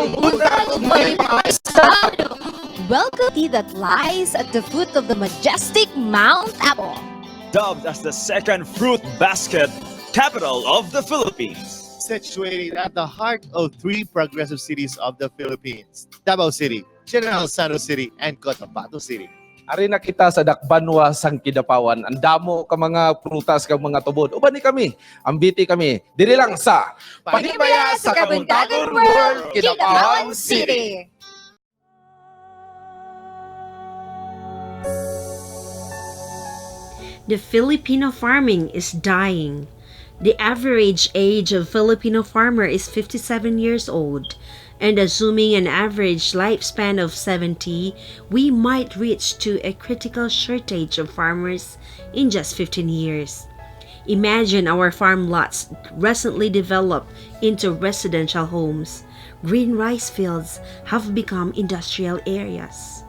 Maayong buntag ug may. Welcome to that lies at the foot of the majestic Mount Apo. Dubbed as the second fruit basket capital of the Philippines. Situated at the heart of three progressive cities of the Philippines: Davao City, General Santos City, and Cotabato City. Ari na kita sa Dakbanwa sang Kidapawan. Ang damo ka mga prutas kag mga tubod. Uban ni kami, ambiti kami. Diri lang sa Panimaya sa Kabuntagon World, Kidapawan City. The Filipino farming is dying. The average age of Filipino farmer is 57 years old, and assuming an average lifespan of 70, we might reach to a critical shortage of farmers in just 15 years. Imagine our farm lots recently developed into residential homes. Green rice fields have become industrial areas.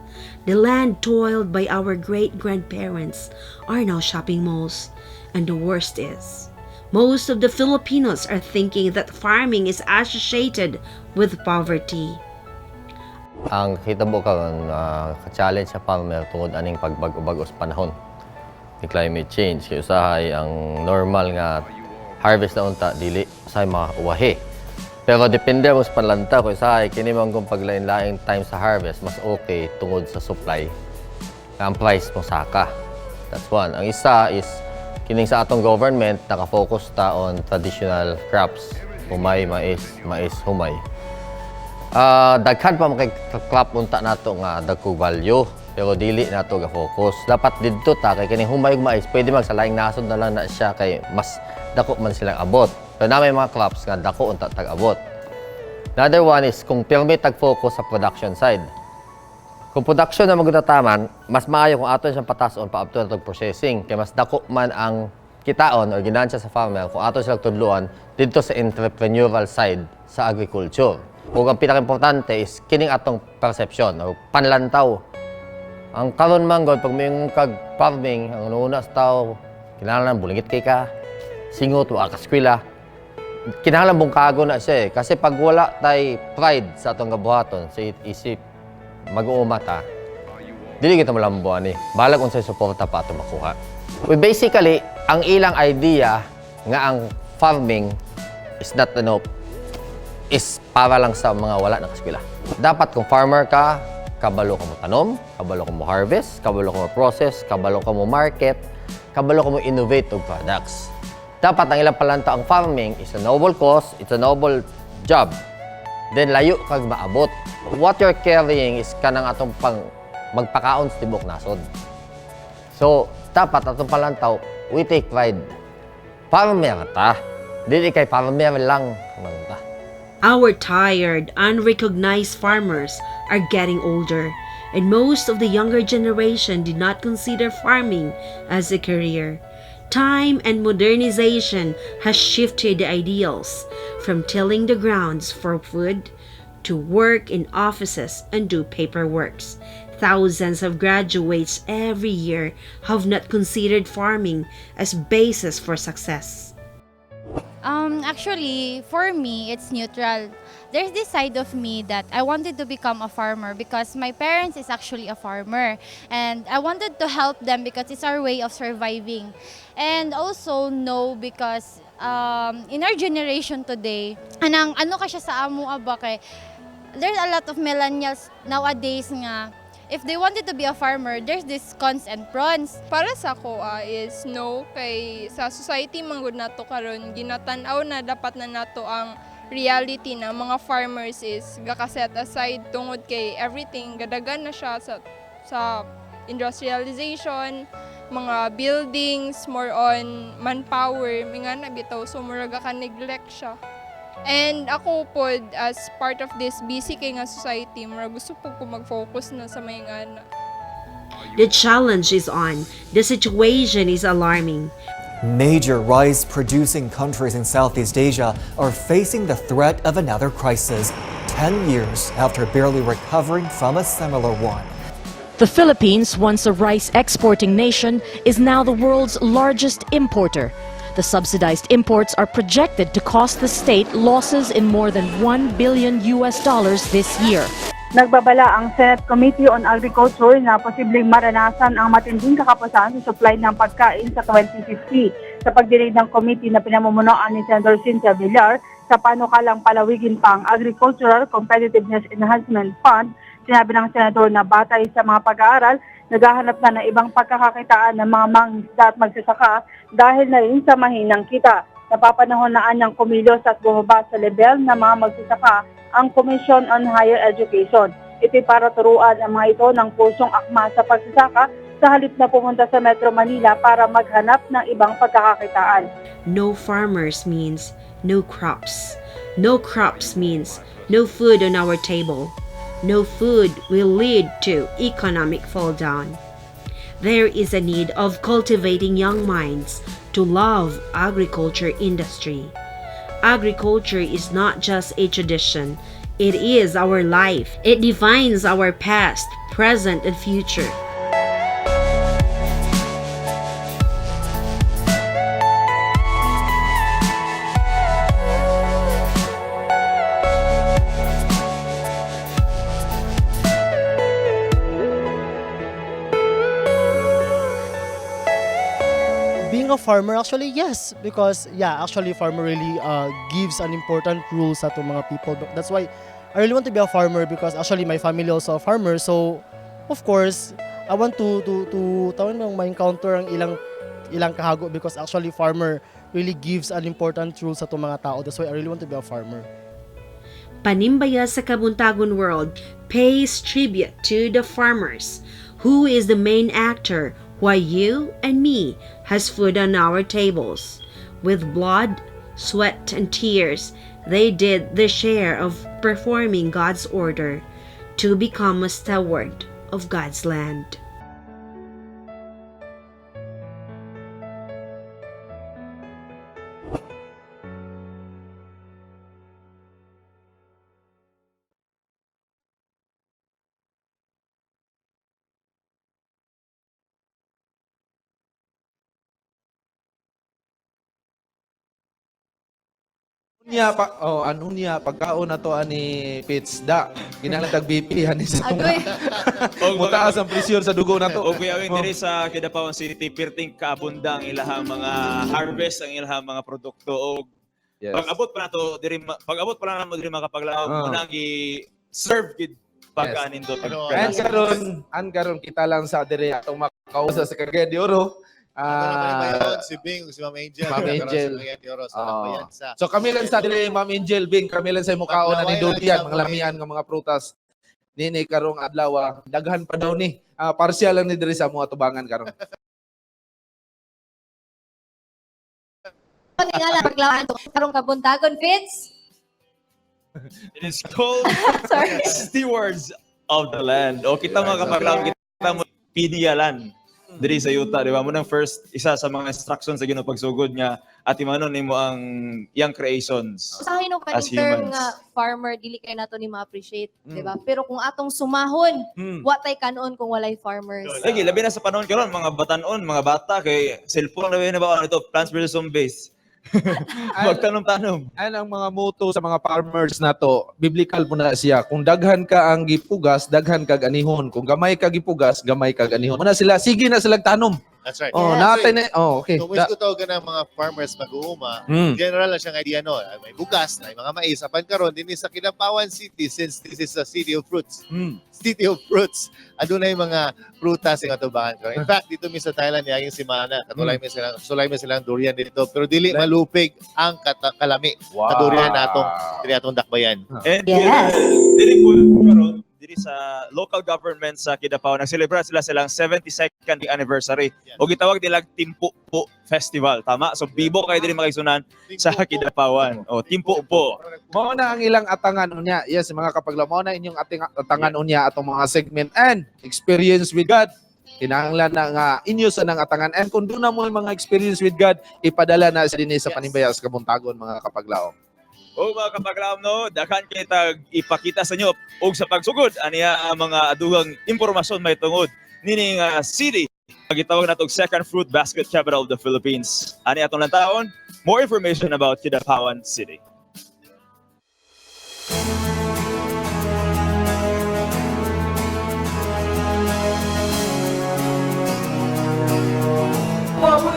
The land toiled by our great grandparents are now shopping malls. And the worst is, most of the Filipinos are thinking that farming is associated with poverty. Ang hitabo karon, ka-challenge sa farmer tungod aning pagbag-o-bag-o sa panahon ni climate change, kay usahay ang normal nga harvest na unta dili usahay mauwahi. Pero depende mo sa panlanta kung usahay kini man kung paglain-laing time sa harvest, mas okay tungod sa supply nga ang price mo saka. That's one. Ang isa is kining sa atong government, naka-focus ta on traditional crops: humay, mais, mais, humay. Daghan pa man kay crop unta nato nga dagko value, pero dili nato ga focus. Dapat didto ta kay kining humay ug mais pwede mag sa laing nasod na lang na siya kay mas dako man silang abot. Pero na may mga crops nga dako unta tag abot. Another one is kung pirmi tag focus sa production side. Kung production na magutataman, mas maayo kung aton siyang patason paabto na tog processing kay mas dako man ang kitaon or ginansya sa farmer kung aton silang tudloan didto sa entrepreneurial side sa agriculture. Ug ang pinaka-importante is kining atong perception o panlantaw. Ang karon man gud, pag moingon kag farming, ang una sa tao kinahanglan bulingit kay ka, singot, wa ka eskwela. Kinahanglan bungkago na siya eh. Kasi pag wala tay pride sa atong gabuhaton, sa isip mag-uuma ta, dili kita malambo ani. Balag unsay suporta pa ato makuha. We basically, ang ilang idea nga ang farming is not ano, is para lang sa mga wala na eskwela. Dapat kung farmer ka, kabalo ka mo tanom, kabalo ka mo harvest, kabalo ka mo process, kabalo ka mo market, kabalo ka mo innovate og products. Dapat ang ilang palanta, ang farming is a noble cause, it's a noble job. Then layo kag maabot. What you're carrying is kanang atong pang magpakaon sa tibok nasod. So, dapat atong palantaw, we take pride. Farmer ta. Dili kay farmer lang man ta. Our tired, unrecognized farmers are getting older, and most of the younger generation did not consider farming as a career. Time and modernization has shifted the ideals from tilling the grounds for food to work in offices and do paperworks. Thousands of graduates every year have not considered farming as basis for success. Actually, for me, it's neutral. There's this side of me that I wanted to become a farmer because my parents is actually a farmer and I wanted to help them because it's our way of surviving. And also no, because in our generation today, anang ano ka siya sa amo ba, kay there's a lot of millennials nowadays nga if they wanted to be a farmer, there's this cons and pros. Para sa ako is no, kay sa society man gud nato karon, ginatan-aw na dapat na nato ang reality na mga farmers is gaka-set aside tungod kay everything gadagan na siya sa industrialization, mga buildings, more on manpower, mga na bitaw, so murag ka neglect siya. And ako pod, as part of this busy kay nga society, murag gusto po ko mag-focus na sa may ngana. The challenge is on. The situation is alarming. Major rice producing countries in Southeast Asia are facing the threat of another crisis 10 years after barely recovering from a similar one. The Philippines, once a rice exporting nation, is now the world's largest importer. The subsidized imports are projected to cost the state losses in more than US$1 billion this year. Nagbabala ang Senate Committee on Agriculture na posibleng maranasan ang matinding kakapusan sa supply ng pagkain sa 2050. Sa pagdinig ng committee na pinamumunuan ni Senator Cynthia Villar sa panukalang palawigin pa ang Agricultural Competitiveness Enhancement Fund, sinabi ng senador na batay sa mga pag-aaral, naghahanap na ng ibang pagkakakitaan ng mga mangingisda at magsasaka dahil na rin sa mahinang kita. Napapanahon na anyang kumilos at bumaba sa level ng mga magsasaka ang Commission on Higher Education. Ito'y para turuan ang mga ito ng kursong akma sa pagsasaka sa halip na pumunta sa Metro Manila para maghanap ng ibang pagkakakitaan. No farmers means no crops. No crops means no food on our table. No food will lead to economic fall down. There is a need of cultivating young minds to love agriculture industry. Agriculture is not just a tradition, it is our life. It defines our past, present, and future. Being a farmer, actually, yes. Because, yeah, actually, farmer really gives an important role sa atong mga people. But that's why I really want to be a farmer because actually my family also a farmer. So, of course, I want to tawag bang ma-encounter ang ilang kahago because actually farmer really gives an important role sa atong mga tao. That's why I really want to be a farmer. Panimbaya sa Kabuntagon World pays tribute to the farmers, who is the main actor why you and me has food on our tables. With blood, sweat, and tears, they did their share of performing God's order to become a steward of God's land. Niya pa, oh, ano niya pagkaon na to ani Pits da. Kinahanglan tag BP ani sa Agoy. Mutaas ang presyon sa dugo nato. O kuya Wing, diri sa Kidapawan City, pirting kaabunda ang ilahang mga harvest, ang ilahang mga produkto og pag-abot pa nato diri pag-abot pa lang namo diri makapaglaom, unang gi-serve gid pagkaan nindot. And karon kita lang sa diri atong makausa sa Cagayan de Oro. Ano si Bing, si Ma'am Angel. Ma'am Karon Angel. sa Cagayan de Oro sa Oo. Lakbayan sa So kami lang sa diri, Ma'am Angel, Bing, kami lang sa mukaon na ni Paglaway lang Durian, siya, mga lamian nga mga prutas. Nini karong adlaw, daghan pa daw ni. Partial lang ni diri sa mga tubangan karon. Ano nga lang paglawan karong kabuntagon, Fitz? It is called Sorry. Stewards of the Land. O kita mga kapaglaom, kita mo piniyalan diri sa yuta, di ba? Mo nang first isa sa mga instructions sa Ginoo pagsugod nga atimanon nimo ang iyang creations. Usahay no As kaning term humans. nga farmer dili kay nato ni ma-appreciate, di ba? Pero kung atong sumahon, wa tay kanon kung walay farmers. Lagi, labi na sa panahon karon mga batanon, mga bata kay cellphone labi na ba ano ito, Plants vs Zombies. Magtanom-tanom. Ano ang mga motto sa mga farmers nato? Biblical po na siya. Kung daghan ka ang gipugas, daghan kag anihon. Kung gamay ka gipugas, gamay kag anihon. Muna sila, sige na sila tanom. That's right. Oh, natay na. Oh, okay. Kung wish ko tawag ng mga farmers mag-uuma, general lang siyang idea no. Ay, may bugas, may mga mais. Apan karon dinhi sa Kidapawan City, since this is a city of fruits. City of fruits. Adunay mga prutas sa katubangan karon. In fact, dito mi sa Thailand niaging semana, katulay mi silang sulay mi silang durian dito, pero dili malupig ang kalami. Wow. Sa durian natong diri atong dakbayan. And diri po karon diri sa local government sa Kidapawan nagselebrar sila silang 72nd anniversary. O gitawag nila Timpu Po Festival, tama? So bibo kayo diri makisunan sa Kidapawan. O Timpu Po. Mao na ang ilang atangan unya. Yes, mga kapaglaom, mao na inyong ating atangan unya atong mga segment and experience with God. Kinahanglan na nga inyo sa nang atangan. And kung doon na mo yung mga experience with God, ipadala na sa dinhi sa Panimbaya sa Kabuntagon, mga kapaglaom. O mga kapaglaom no, daghan kay tag ipakita sa inyo og sa pagsugod aniya ang mga aduhang impormasyon may tungod nining city Gitawag natog second fruit basket capital of the Philippines. Ani atong lantawon, more information about Kidapawan City.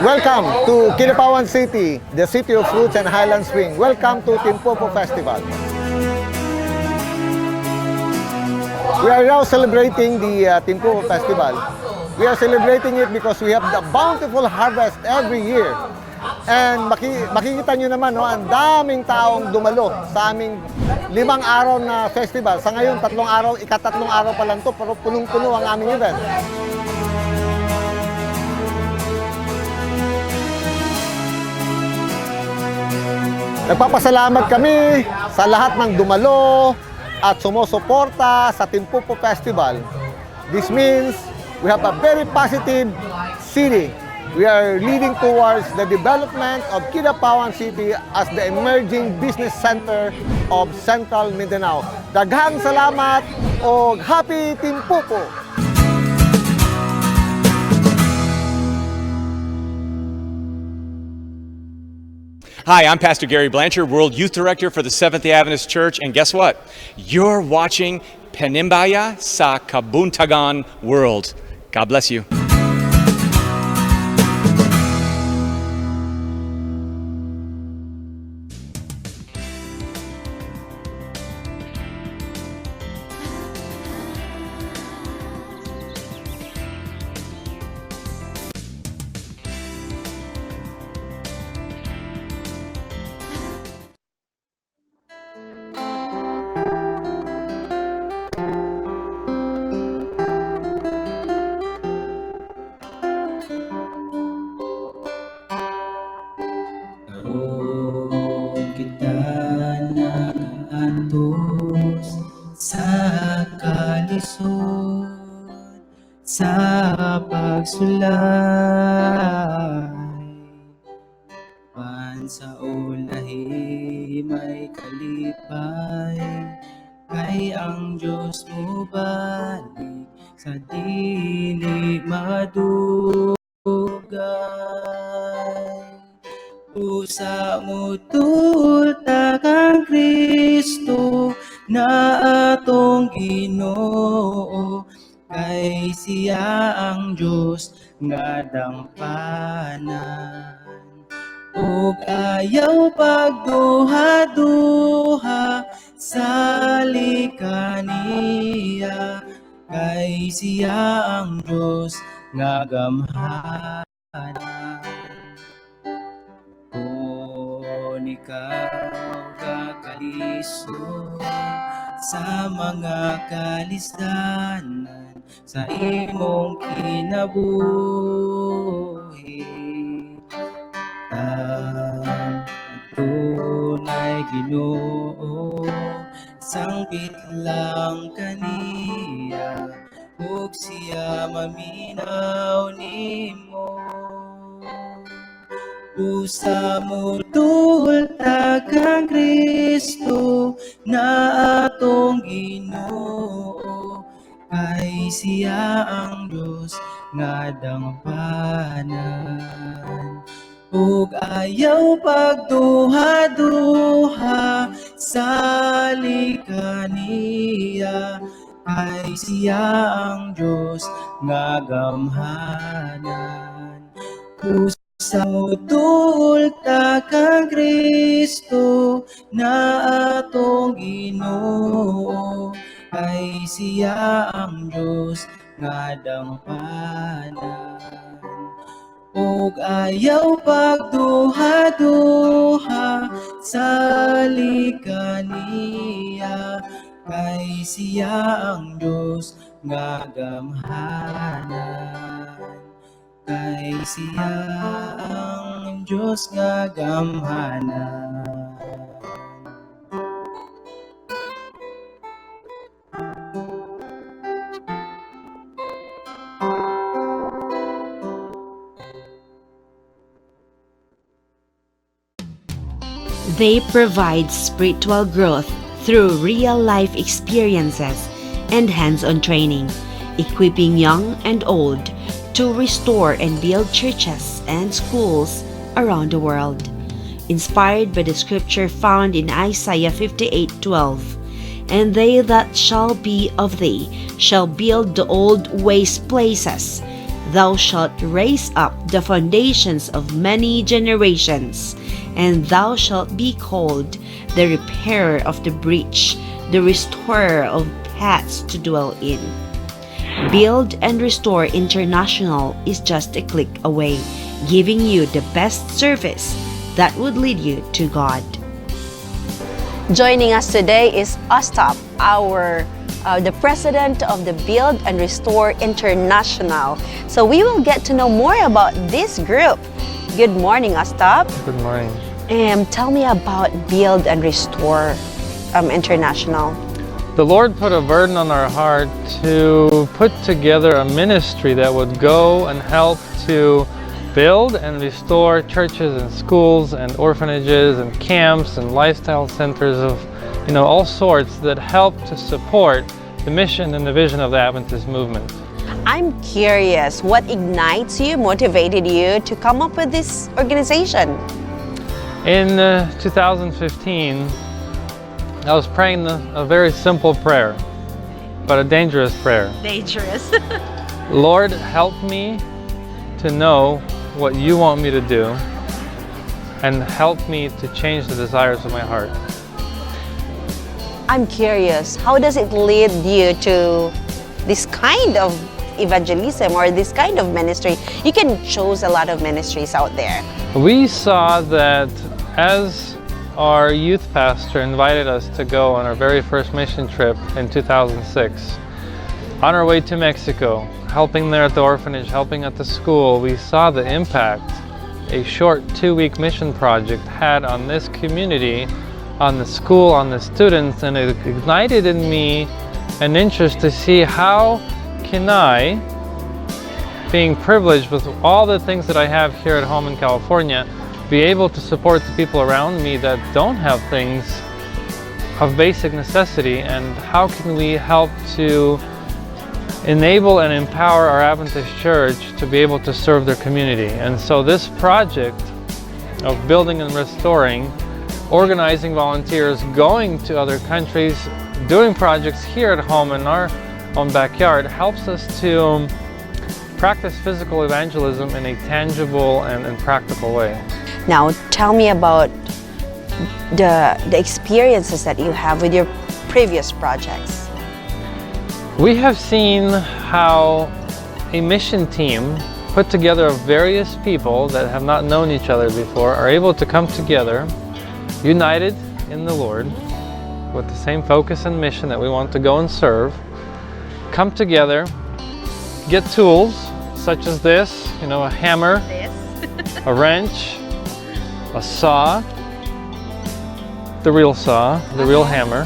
Welcome to Kidapawan City, the city of fruits and highland swing. Welcome to Timpupo Festival. We are now celebrating the Timpupo Festival. We are celebrating it because we have the bountiful harvest every year. And makikita nyo naman, no, ang daming taong dumalo sa aming 5 araw na festival. Sa ngayon, 3 araw, ikatatlong araw pa lang to, pero punong-puno ang aming event. Nagpapasalamat kami sa lahat ng dumalo at sumusuporta sa Timpupo Festival. This means we have a very positive city. We are leading towards the development of Kidapawan City as the emerging business center of Central Mindanao. Daghang salamat o happy Timpupo! Hi, I'm Pastor Gary Blanchard, World Youth Director for the Seventh day Adventist Church, and guess what? You're watching Panimbaya sa Kabuntagon World. God bless you. Karon kita nagaantos sa kalisod sa pagsulay, pan sa ulahi may kalipay, kay ang Diyos mobalik sa dili madugay. Usa mo ta kang Kristo na atong Ginoo, kay siya ang Diyos nga dangpanan, ug ayaw pagduha-duha, salig kaniya, kay siya ang Diyos nga gamhanan. Kung ikaw kakalisod sa mga kalisdanan sa imong kinabuhi, ang tunay Ginoo, sangpit lang kaniya ug siya maminaw nimo. Usa mo ta kang Kristo na atong Ginoo, kay siya ang Diyos nga dangpanan, ug ayaw pagduha-duha, salig kaniya, kay siya ang Diyos nga gamhanan. Usa mo ta kang Kristo na atong Ginoo, kay siya ang Diyos nga dangpanan, ug ayaw pagduha-duha, salig kaniya, kay siya ang Diyos nga gamhanan, kay siya ang Diyos nga gamhanan. They provide spiritual growth through real life experiences and hands on training, equipping young and old to restore and build churches and schools around the world. Inspired by the scripture found in Isaiah 58:12, "And they that shall be of thee shall build the old waste places. Thou shalt raise up the foundations of many generations, and thou shalt be called the repairer of the breach, the restorer of paths to dwell in." Build and Restore International is just a click away, giving you the best service that would lead you to God. Joining us today is Ostap, our the president of the Build and Restore International. So we will get to know more about this group. Good morning, Ostap. Good morning. Tell me about Build and Restore International. The Lord put a burden on our heart to put together a ministry that would go and help to build and restore churches and schools and orphanages and camps and lifestyle centers of all sorts that help to support the mission and the vision of the Adventist movement. I'm curious, what ignites you, motivated you to come up with this organization? In 2015, I was praying a very simple prayer, but a dangerous prayer. Dangerous. Lord, help me to know what you want me to do and help me to change the desires of my heart. I'm curious, how does it lead you to this kind of evangelism or this kind of ministry? You can choose a lot of ministries out there. We saw that as our youth pastor invited us to go on our very first mission trip in 2006, on our way to Mexico, helping there at the orphanage, helping at the school, we saw the impact a short 2-week mission project had on this community, on the school, on the students, and it ignited in me an interest to see how can I, being privileged with all the things that I have here at home in California, be able to support the people around me that don't have things of basic necessity, and how can we help to enable and empower our Adventist church to be able to serve their community. And so this project of building and restoring, organizing volunteers, going to other countries, doing projects here at home in our own backyard helps us to practice physical evangelism in a tangible and practical way. Now, tell me about the experiences that you have with your previous projects. We have seen how a mission team put together of various people that have not known each other before are able to come together, united in the Lord, with the same focus and mission that we want to go and serve, come together, get tools such as this, a hammer, a wrench, a saw, the real saw, the real hammer,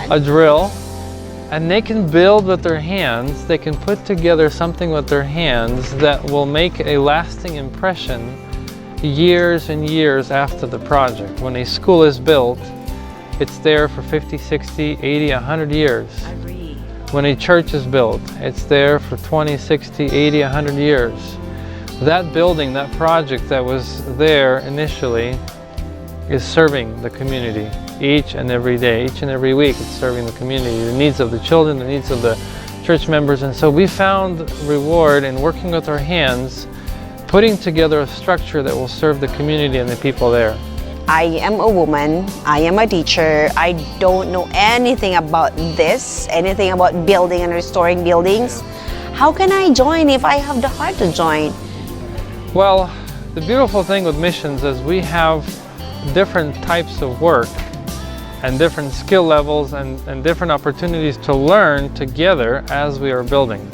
a drill, and they can build with their hands. They can put together something with their hands that will make a lasting impression years and years after the project. When a school is built, it's there for 50, 60, 80, 100 years. When a church is built, it's there for 20, 60, 80, 100 years. That building, that project that was there initially is serving the community each and every day, each and every week. It's serving the community, the needs of the children, the needs of the church members. And so we found reward in working with our hands, putting together a structure that will serve the community and the people there. I am a woman, I am a teacher, I don't know anything about this, anything about building and restoring buildings. How can I join if I have the heart to join? Well, the beautiful thing with missions is we have different types of work and different skill levels and different opportunities to learn together as we are building.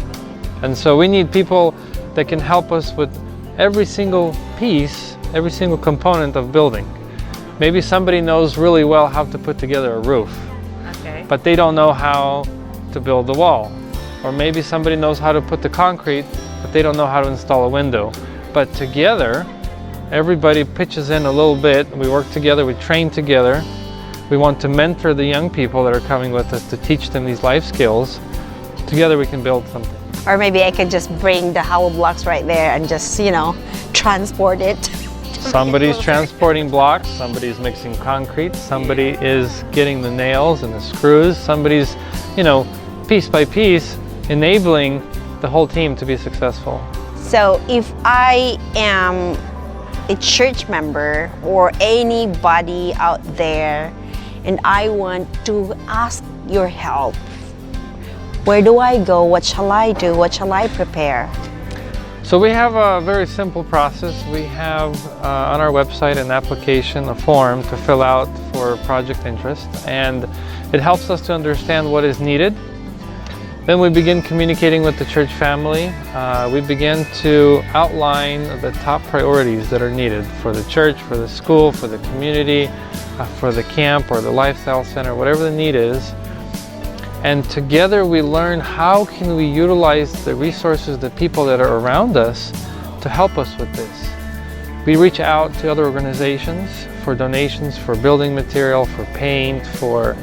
And so we need people that can help us with every single piece, every single component of building. Maybe somebody knows really well how to put together a roof, but they don't know how to build the wall. Or maybe somebody knows how to put the concrete, but they don't know how to install a window. But together, everybody pitches in a little bit. We work together, we train together. We want to mentor the young people that are coming with us to teach them these life skills. Together we can build something. Or maybe I could just bring the hollow blocks right there and just transport it. Somebody's transporting blocks, somebody's mixing concrete, somebody is getting the nails and the screws, somebody's piece by piece enabling the whole team to be successful. So if I am a church member or anybody out there and I want to ask your help, where do I go? What shall I do? What shall I prepare? So we have a very simple process. We have on our website an application, a form to fill out for project interest, and it helps us to understand what is needed. Then we begin communicating with the church family. We begin to outline the top priorities that are needed for the church, for the school, for the community, for the camp or the lifestyle center, whatever the need is. And together we learn how can we utilize the resources, the people that are around us to help us with this. We reach out to other organizations for donations, for building material, for paint, for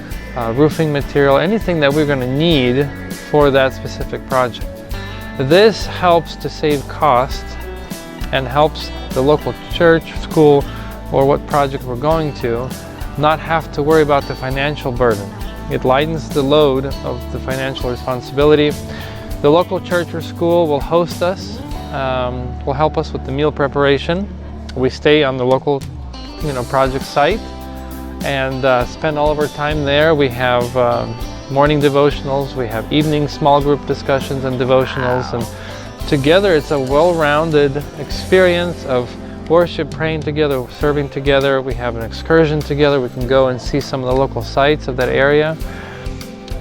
roofing material, anything that we're going to need for that specific project. This helps to save cost and helps the local church, school, or what project we're going to not have to worry about the financial burden. It lightens the load of the financial responsibility. The local church or school will host us, will help us with the meal preparation. We stay on the local project site and spend all of our time there. We have morning devotionals, we have evening small group discussions and devotionals, and together it's a well-rounded experience of worship, praying together, serving together. We have an excursion together. We can go and see some of the local sites of that area.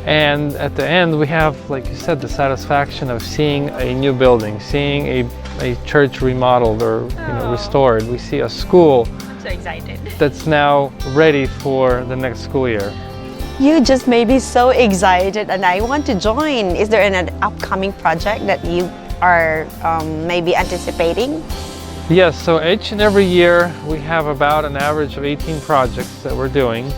And at the end, we have, like you said, the satisfaction of seeing a new building, seeing a church remodeled or restored. We see a school I'm so excited. That's now ready for the next school year. You just made me so excited and I want to join. Is there an upcoming project that you are maybe anticipating? Yes, so each and every year we have about an average of 18 projects that we're doing.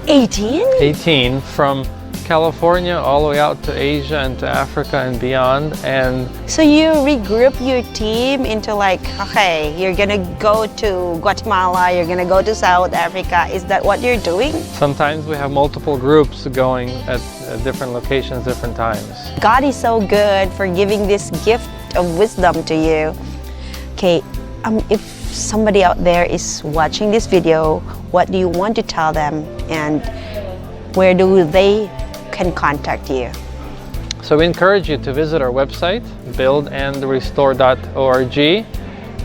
18? 18, from California all the way out to Asia and to Africa and beyond. And So you regroup your team into, like, okay, you're gonna go to Guatemala, you're gonna go to South Africa. Is that what you're doing? Sometimes we have multiple groups going at different locations, different times. God is so good for giving this gift of wisdom to you. Okay, if somebody out there is watching this video, what do you want to tell them and where do they can contact you? So we encourage you to visit our website, buildandrestore.org.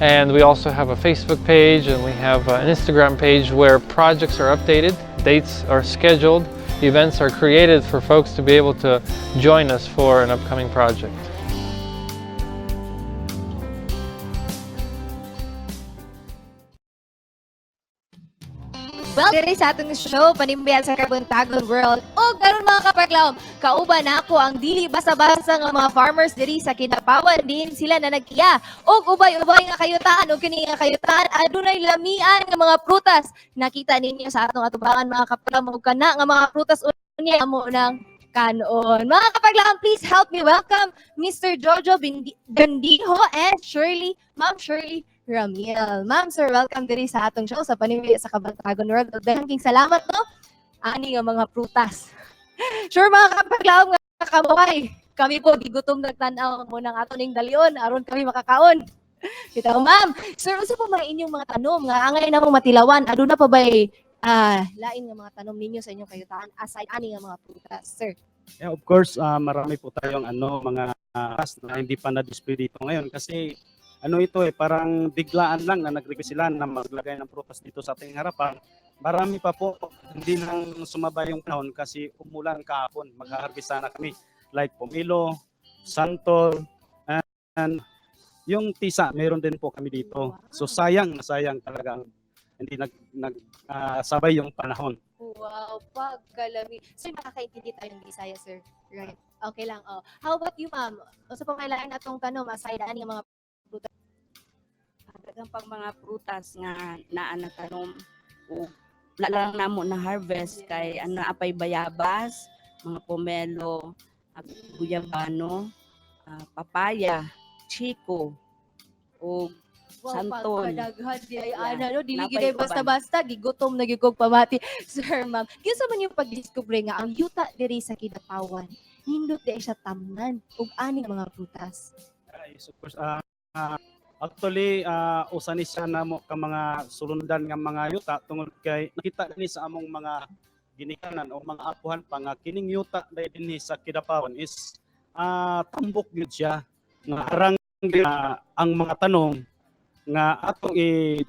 And we also have a Facebook page and we have an Instagram page where projects are updated, dates are scheduled, events are created for folks to be able to join us for an upcoming project. Well, diri sa atong show, Panimbaya sa Kabuntagon World. O karon, mga kapaglaom, kauban nako ang dili basta-basta nga mga farmers diri sa Kidapawan, din sila na nagkiya. Og ubay-ubay nga kayutaan, og kini nga kayutaan adunay lamian nga mga prutas. Nakita ninyo sa atong atubangan, mga kapaglaom, og kana nga mga prutas unya amo ng kanon. Mga kapaglaom, please help me welcome Mr. Jojo Bendijo and Shirley, Ma'am Shirley Ramil. Ma'am, sir, welcome diri sa atong show sa Panimbaya sa Kabuntagon World. Ug daghang salamat, no, ani nga mga prutas. Sure, mga kapaglaom nga kamaway. Kami po gigutom, nagtan-aw mo ng ato ning dalion aron kami makakaon. Bitaw, ma'am. Sir, unsa pa mga inyong mga tanom nga angay namong matilawan? Aduna pa bay lain nga mga tanom ninyo sa inyong kayutaan aside ani nga mga prutas, sir? Yeah, of course, marami po tayong mga na hindi pa na-display dito ngayon kasi ano ito eh, parang biglaan lang na nag-request sila na maglagay ng prutas dito sa ating harapan. Marami pa po, hindi lang sumabay yung panahon kasi umulan kahapon. Mag-harvest sana kami like pomelo, santol, and yung tisa, meron din po kami dito. So sayang na sayang talaga ang hindi nag sabay yung panahon. Wow, pagkalami. Sir, nakakaintindi tayo ng Bisaya, sir. Right. Okay lang. Oh. How about you, ma'am? Unsa pa may lain atong tanom aside ani nga mga prutas? Daghan pang mga prutas nga naa na tanom ug wala lang namo na harvest kay ano, apay bayabas, mga pomelo, guyabano, papaya, chico, ug Wow, santol. Pagkadaghan di ay Yeah. ana no, dili Napay gid ay uban. Basta-basta gigutom na gyud kog pamati. Sir, ma'am, kinsa man yung pagdiskubre nga ang yuta diri sa Kidapawan, nindot di ay siya tamnan ug ani nga mga prutas? Yes, of course. Actually, usa ni siya namo ka mga sulundan nga mga yuta tungod kay nakita ni sa among mga ginikanan o mga apuhan pa nga kining yuta dahil dinhi sa Kidapawan is tambok gyud siya nga arang ang mga tanom nga atong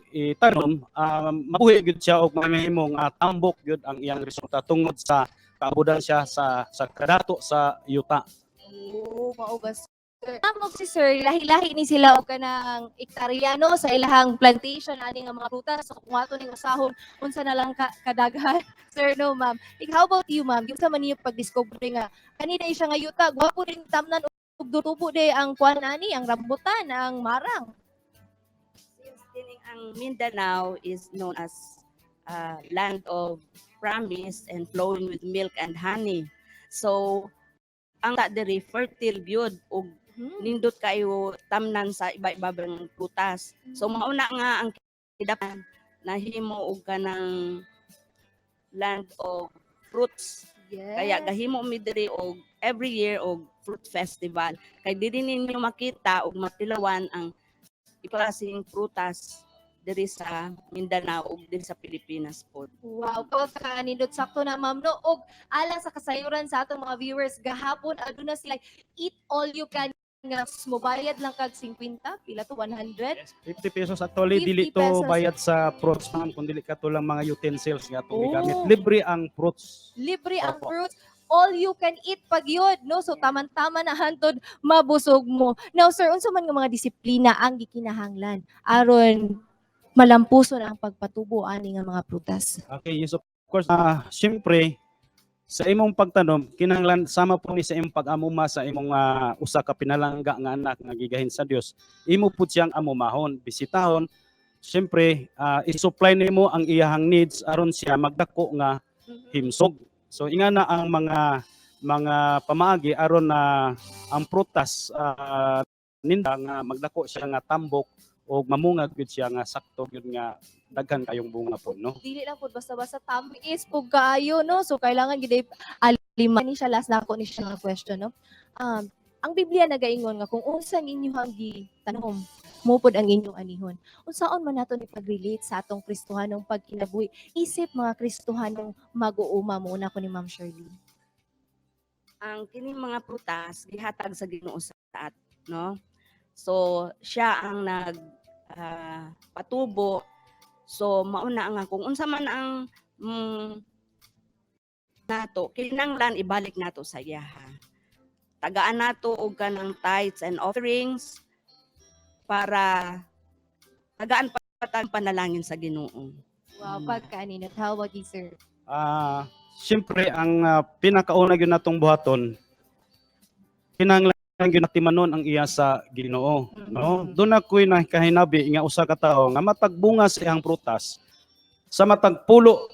itanom, mabuhi gyud siya og mahimo nga tambok gyud ang iyang resulta tungod sa kaabudan siya sa kadato sa yuta. Oo, mao ba, sir? Amog si sir, lahi-lahi ni sila og kanang ektarya no sa ilahang plantation ani nga mga prutas. So kung ato ning usahon unsa na lang ka kadaghan, sir, no, ma'am? Like, how about you, ma'am? Unsa man ninyo pagdiscover nga kanina siya nga yuta, gwapo rin tamnan ug tubo day ang kuan ani, ang rambutan, ang marang? Since kining ang Mindanao is known as land of promise and flowing with milk and honey. So ang ta diri fertile gyud ug nindot kayo tamnan sa iba-ibang prutas. So mauna nga ang Kidapawan nahimo og kanang land of fruits. Kaya gahimo mi diri og every year og fruit festival. Kay diri ninyo makita og matilawan ang iklaseng prutas diri sa Mindanao ug diri sa Pilipinas pod. Wow, pagkakanindot, sakto na, ma'am, no. Og alang sa kasayuran sa atong mga viewers, gahapon aduna sila eat all you can nga mobayad lang kag 50, pila to, 100? 50 pesos actually. 50 Dili to pesos. Bayad sa fruits, ma'am, kun dili kato lang mga utensils nga atong gigamit. Libre ang fruits. Libre ang Opo. Fruits, all you can eat pag yun, no? So taman-tama na hantod mabusog mo. Now sir, unsa man nga mga disiplina ang gikinahanglan aron malampuson ang pagpatubo ani nga mga prutas? Okay, yes, of course. Siyempre, sa imong pagtanom, kinahanglan sama po ni sa imong pag-amuma sa imong usa ka pinalangga nga anak nga gigahin sa Dios. Imo pud siyang amumahon, bisitahon. Siyempre, i-supply nimo ang iyahang needs aron siya magdako nga himsog. So ingana ang mga pamaagi aron na ang prutas ninda nga magdako siya nga tambok o mamunga gyud siya nga sakto gyud nga daghan kayong bunga po, no? Dili lang pud basta-basta, tamis pud kaayo, no? So kailangan gid alima ni siya. Last na ako ni siya nga question, no? Ang Biblia nagaingon nga kung unsang inyong gitanom, mo pod ang inyong anihon. Unsaon man nato ni pag-relate sa atong Kristohanong pagkinabuhi isip mga Kristohanong mag-uuma? Muna ko ni Ma'am Shirley. Ang kining mga prutas gihatag sa Ginoo sa at, no? So siya ang nag patubo. So mauna nga kung unsa man ang nato kinanglan ibalik nato sa iyaha. Tagaan nato og kanang tithes and offerings para tagaan pa tag panalangin sa Ginoo. Wow, pagkaaninot. How about you, sir? Siyempre ang pinakauna gyud natong buhaton, kinahanglan gyud natimanon ang iya sa Ginoo, no? Doon ako'y nakahinabi nga usa ka tawo nga matag bunga sa iyang prutas, sa matag pulo,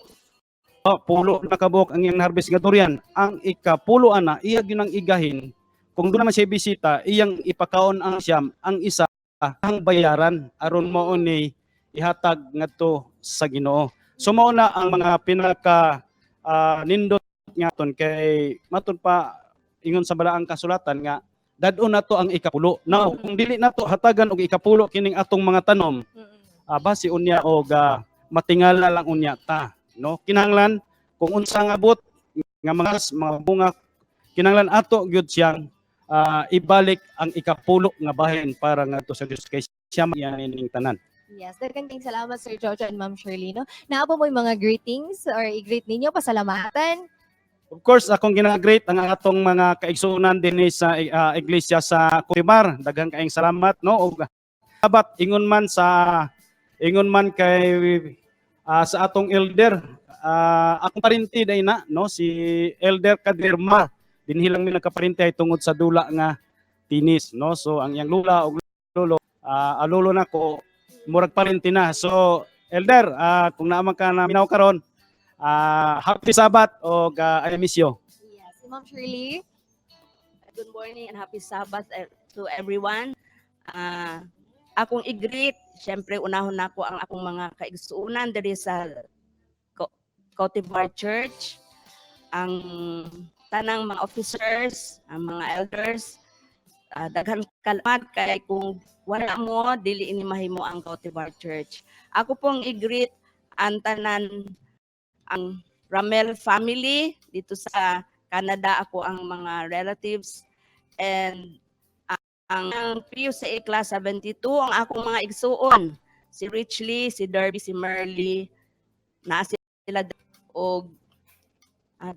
oh, pulo na kabuok ang iyang harvest nga durian, ang ikapulo ana iya gyud ang igahin. Kung doon naman siya bisita, iyang ipakaon ang siyam, ang isa ang bayaran aron mao ni ihatag ngadto sa Ginoo. So mao na ang mga pinaka nindot nga aton kay matud pa ingon sa balaang kasulatan nga dad-on nato ang ikapulo. Now, kung dili nato hatagan og ikapulo kining atong mga tanom, basi unya og matingala lang unya ta, no? Kinahanglan kung unsa nga abot nga mga bunga, kinahanglan ato gyud siyang ibalik ang ikapulo nga bahin para ngadto sa Dios kay siya man ning tanan. Yes, daghang kayong salamat, Sir Jojo and Ma'am Shirley, no? Naa ba mo'y mga greetings or i-greet ninyo, pasalamatan? Of course, akong gina-greet ang atong mga kaigsuonan dinhi sa iglesia sa Cubimar. Daghang kaayong salamat, no. Ug dapat ingon man kay sa atong elder, akong parinti day na, no, si Elder Kadirma. Dinhi lang mi nagkaparinti ay tungod sa dula nga tinis, no. So ang iyang lula ug lolo, lolo nako murag parinti na. So Elder, kung naa man ka na minaw karon, happy Sabbath og I miss you. Yes, si Ma'am Shirley. Good morning and happy Sabbath to everyone. Akong i-greet, syempre unahon nako ang akong mga kaigsuonan diri sa Cotivar Church, ang tanang mga officers, ang mga elders, daghan kalamat kay kung wala mo, dili ini mahimo ang Cotivar Church. Ako pong i-greet ang tanan, ang Ramel family dito sa Canada, ako ang mga relatives and ang PUCA Class 72, ang akong mga igsuon, si Richly, si Derby, si Merly, na sila og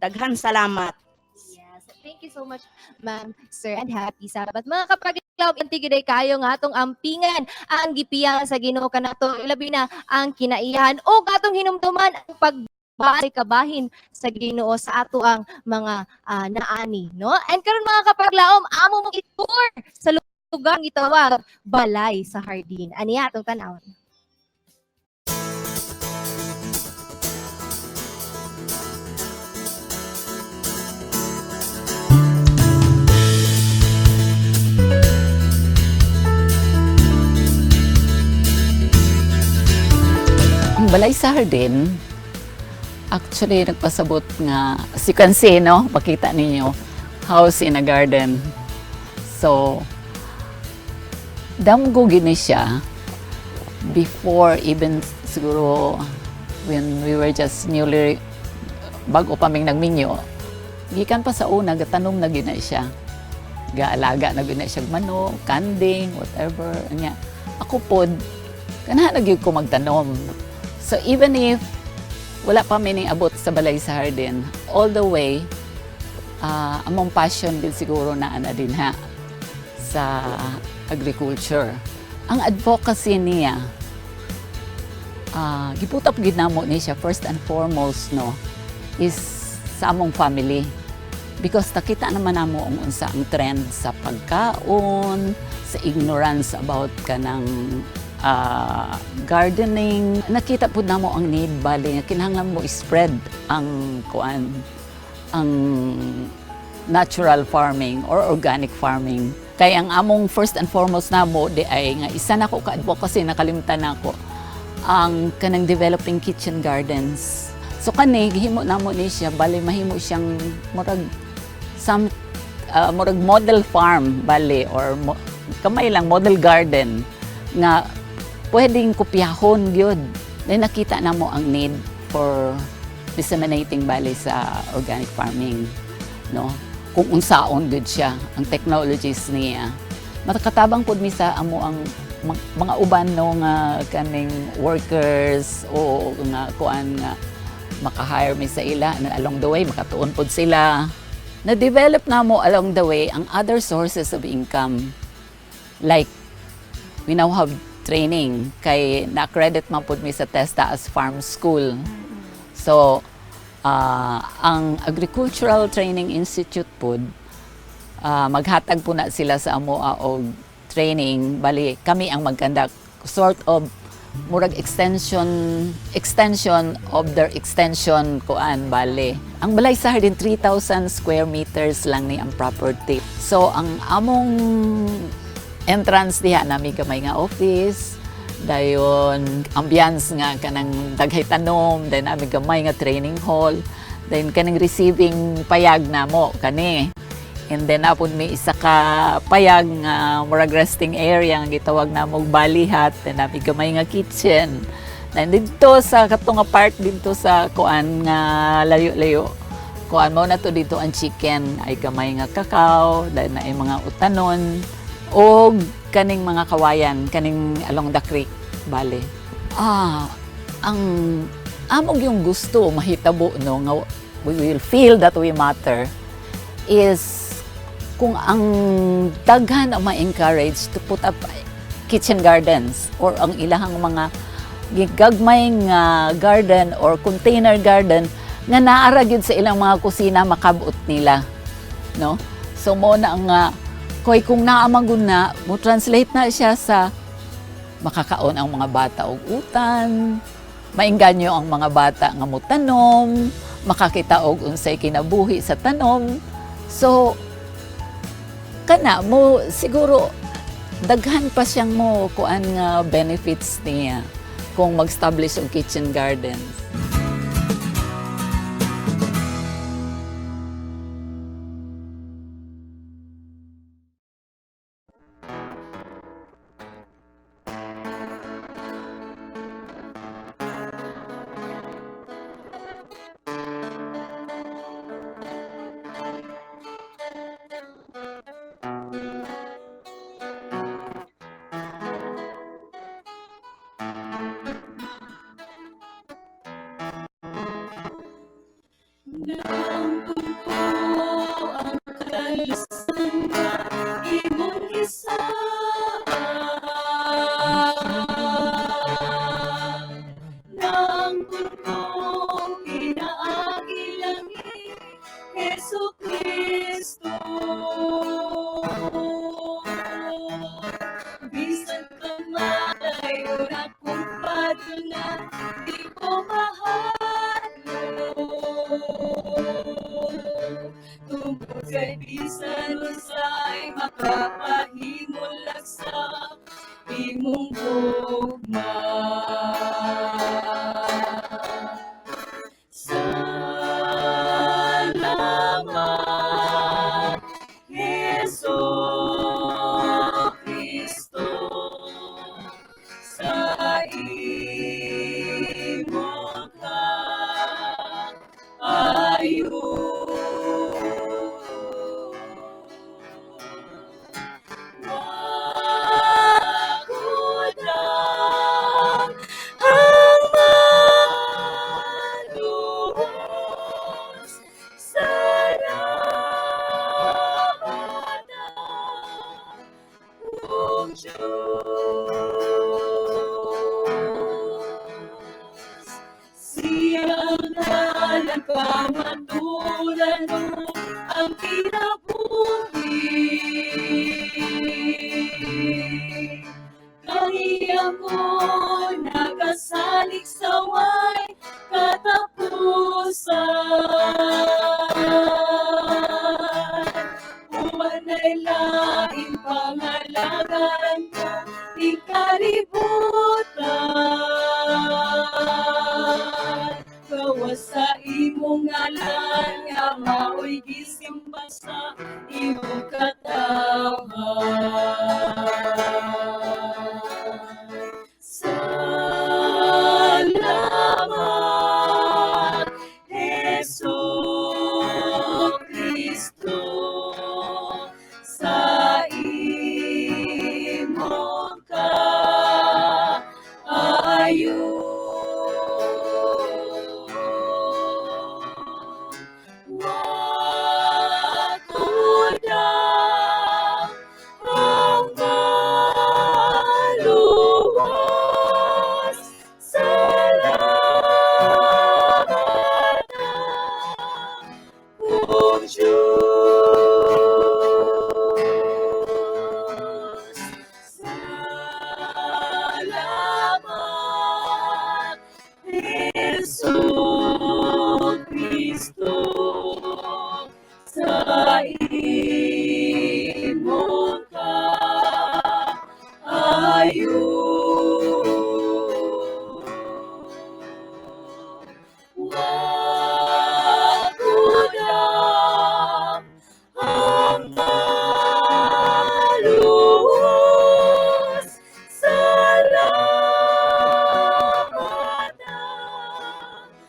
daghan salamat. Yes. Thank you so much, ma'am, sir, and happy Sabbath. Mga kapaglaom, inti gyud kayo nga atong ampingan ang gipiya sa Ginoo kanato, ilabi na ang kinaiyahan o atong hinumduman ang pag kabahin sa Ginoo sa ato ang mga naani, no? And karon, mga kapaglaom, amo mong i-tour sa lugar gitawag Balay sa Hardin. Aniya atong tan-awon. Ang Balay sa Hardin, actually nagpasabot nga, as you can see, no, makita ninyo, house in a garden. So, damgo gini siya before, even siguro when we were just newly, bago pa ming nagminyo. Gikan pa sa una, gatanom na gina siya. Gaalaga na gina siya manok, kanding, whatever. Anya, ako pod, ganahan na gyud ko magtanom. So even if wala pa mi abot sa Balay sa Hardin, all the way, among passion din siguro na ana din ha sa agriculture. Ang advocacy niya, gi-put up gid namo ni siya first and foremost, no, is sa among family. Because nakita naman namo ang unsa ang trend sa pagkaon, sa ignorance about kanang gardening. Nakita pud namo ang need bali nga kinahanglan mo spread ang kuan, ang natural farming or organic farming. Kay ang among first and foremost namo di ay nga isa na ko ka advocacy, nakalimtan nako ang kanang developing kitchen gardens. So kani gihimo namo ni siya bali mahimo siyang murag some murag model farm bali or kamay lang model garden nga pwedeng kopyahon gyud. Then nakita namo ang need for disseminating bali sa organic farming, no? Kung unsaon gyud siya ang technologies niya. Makatabang pud mi sa amo ang mga uban, no, nga kaning workers o nga kuan nga maka-hire mi sa ila na along the way makatuon pod sila. Na-develop namo along the way ang other sources of income. Like we now have training kay na-accredit man pud mi sa TESDA as farm school. So ang Agricultural Training Institute pod, maghatag po na sila sa amo og training. Bali kami ang mag-conduct, sort of murag extension of their extension kuan bale. Ang Balay sa Hardin, 3,000 square meters lang ni ang property. So ang among entrance diha, nami gamay nga office, dayon ambience nga kanang daghay tanom, dayon nami gamay nga training hall, then kanang receiving payag namo kani. And then apod may isa ka payag nga murag resting area nga gitawag namo og bali hut, then nami gamay nga kitchen. Then didto sa kato nga part didto sa kuan nga layo-layo. Kuan mo na to dito ang chicken ay gamay nga kakao, then ay mga utanon og kaning mga kawayan kaning along the creek bale. Ang among yung gusto mahitabo, no, nga we will feel that we matter is kung ang daghan ang ma-encourage to put up kitchen gardens or ang ilahang mga gigagmay nga garden or container garden nga naara gyud sa ilang mga kusina, makabot nila, no? So mo na ang koy kung naa man gud na mo translate na siya sa makakaon ang mga bata og utan, maengganyo ang mga bata nga motanom, makakita og unsay kinabuhi sa tanom. So Kana mo siguro daghan pa siyang mo kuan nga benefits niya kung mag-establish og kitchen gardens. Naangkon ko ang kalusan nga imong gisaad. Naangkon ko pinaagi lang ni Hesu Kristo. Bisan kamalayo na kung padula, di ko mahadlok. Tungod kay bisan unsay makapahimulag sa imong gugma. Salamat, Hesu Kristo, sa imong kaayo. Wa kudang ang maluwas, salamat akong Diyos. Siya ang dalang kamatuoran ug ang kinabuhi. Kaniya ko nagasalig sa way katapusan. Umanay laing pangalagaran ko ikalibutan. Gawas sa imong ngalan nga mao'y gisimba sa imong katawhan. Salamat, Hesu Kristo, sa imong kaayo. Wa kudang ang maluwas, salamat akong Diyos. Salamat, Hesu Kristo, sa imong kaayo. Wa kudang ang maluwas, salamat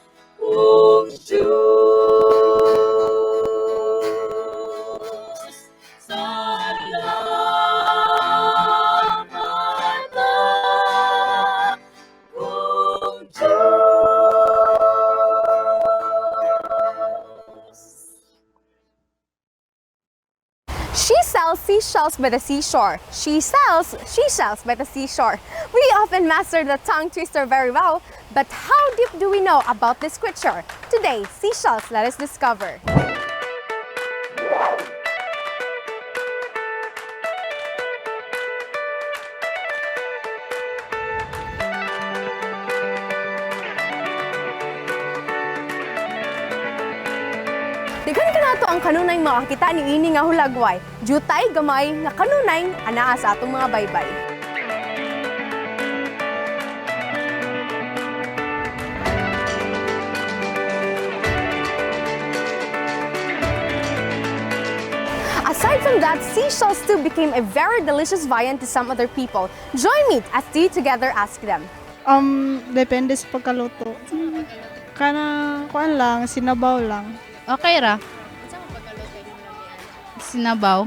akong Diyos. Salamat akong Diyos. She sells seashells by the seashore. She sells seashells by the seashore. We often master the tongue twister very well, but how deep do we know about this creature? Today, seashells let us discover. Daghan kanato ang kanunay makakita ni ini nga hulagway. Jutay gamay nga kanunay anaa sa atong mga baybay. Aside from that, seashells too became a very delicious viand to some other people. Join me as we together ask them. Depende sa pagkaluto. Kana, kuan lang, sinabaw lang. Okay ra. Sinabaw.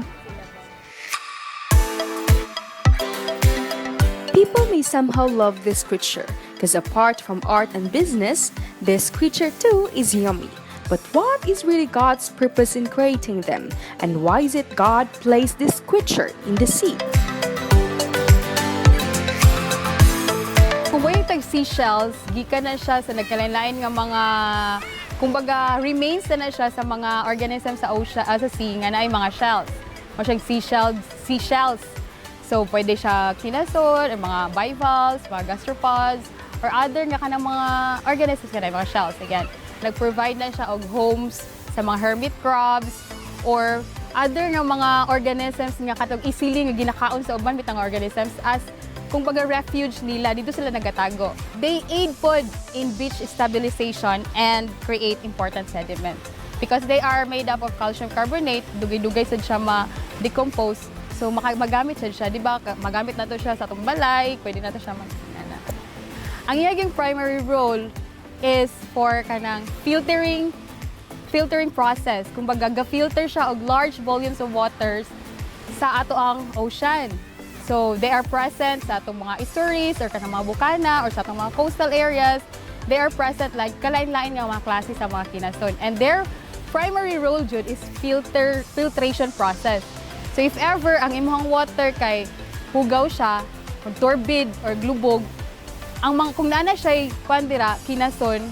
People may somehow love this creature because apart from art and business, this creature too is yummy. But what is really God's purpose in creating them? And why is it God placed this creature in the sea? Kung may tag seashells, gikan na siya sa nagkalain-lain nga mga, kumbaga, remains na na siya sa mga organisms sa ocean, sa sea nga naay mga shells. Mo siyang seashells, seashells. So pwede siya kinason, or mga bivalves, mga gastropods, or other nga kanang mga organisms nga naay mga shells. Again, nag-provide na siya og homes sa mga hermit crabs or other nga mga organisms nga katong easily nga ginakaon sa uban bitang organisms as kumbaga refuge nila, dito sila nagatago. They aid pod in beach stabilization and create important sediment. Because they are made up of calcium carbonate, dugay-dugay sad siya ma-decompose. So magamit sad siya, di ba? Magamit na to siya sa atong balay, pwede na to siya mag ana. Ang iyang primary role is for kanang filtering process. Kumbaga, ga-filter siya og large volumes of waters sa ato ang ocean. So, they are present sa atong mga estuaries or kanang mga bukana or sa atong mga coastal areas. They are present like kalain-lain nga mga klase sa mga kinason. And their primary role jud is filtration process. So, if ever ang imong water kay hugaw siya, or turbid or glubog, ang mga kung naa na siya'y kuan dira kinason,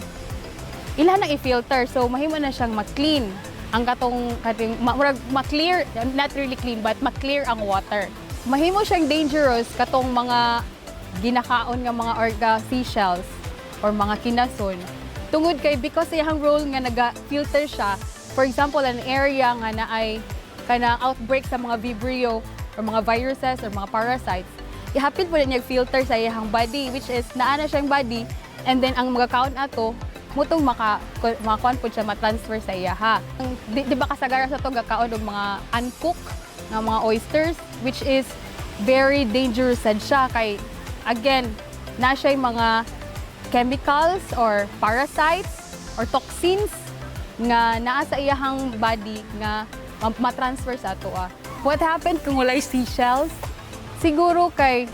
ila nang i-filter. So mahimo na siyang ma-clean ang katong kating murag ma-clear, not really clean but ma-clear ang water. Mahimo siyang dangerous katong mga ginakaon nga mga orga seashells or mga kinason tungod kay because iyang role nga naga-filter siya. For example, an area nga naay kana outbreak sa mga vibrio or mga viruses or mga parasites, ihapit po na niya filter sa iyang body, which is naa na siyang body, and then ang magakaon ato mutong makakuan po siya, matransfer sa iya ha. Ang, di ba kasagaran sa to gakaon og mga uncooked nga mga oysters, which is very dangerous sad siya kay again na siya mga chemicals or parasites or toxins nga naa sa iyahang body nga matransfer sa ato ah. What happened kung walay seashells? Siguro kay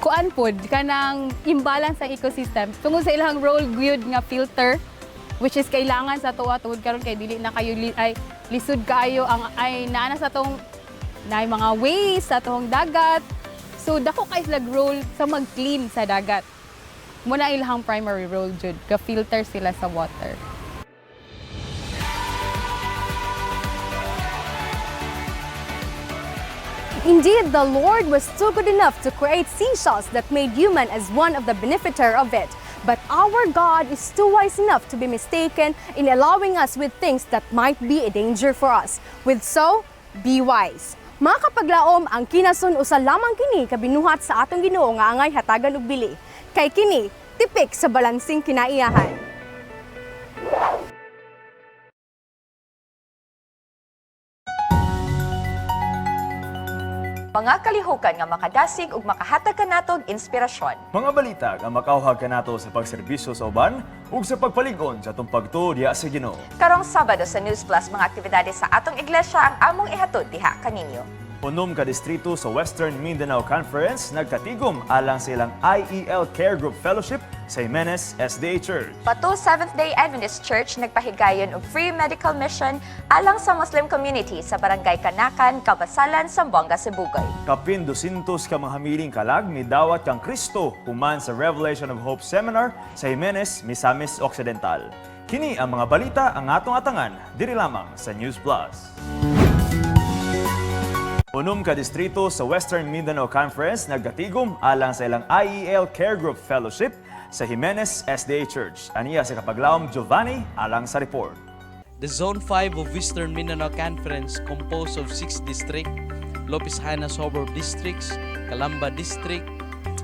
kuan pod kanang imbalance ang ecosystem tungod sa ilang role gyud nga filter, which is kailangan sa tuwa tungod karon kay dili na kayo ay lisod kaayo ang ay naa na sa tong naay mga waste sa atong dagat. So dako kay sila role sa mag-clean sa dagat. Mo na ilang primary role jud, ga-filter sila sa water. Indeed, the Lord was too good enough to create seashells that made human as one of the benefiter of it. But our God is too wise enough to be mistaken in allowing us with things that might be a danger for us. With so, be wise. Mga kapaglaom, ang kinason usa lamang kini kabinuhat sa atong Ginoo nga angay hatagan og bili. Kay kini tipik sa balansing kinaiyahan. Mga kalihukan nga makadasig ug makahatag kanatog inspirasyon. Mga balita nga makauhag kanato sa pagserbisyo sa uban ug sa pagpalig-on sa atong pagtuo diha sa Ginoo. Karong Sabado sa News Plus, mga aktibidades sa atong iglesia ang among ihatod diha kaninyo. 6 ka distrito sa Western Mindanao Conference nagkatigom alang sa ilang IEL Care Group Fellowship sa Jimenez SDA Church. Patul Seventh-day Adventist Church nagpahigayon og free medical mission alang sa Muslim community sa Barangay Kanakan, Kabasalan, Zamboanga, Sibugay. Kapin 200 ka mga hamiling kalag midawat kang Kristo human sa Revelation of Hope Seminar sa Jimenez, Misamis Occidental. Kini ang mga balita ang atong atangan diri lamang sa News Plus. 6 ka distrito sa Western Mindanao Conference nagkatigom alang sa ilang IEL Care Group Fellowship sa Jimenez SDA Church. Aniya sa kapaglaom Giovanni alang sa report. The Zone 5 of Western Mindanao Conference, composed of six districts: Lopez Jaena Suburb Districts, Calamba District,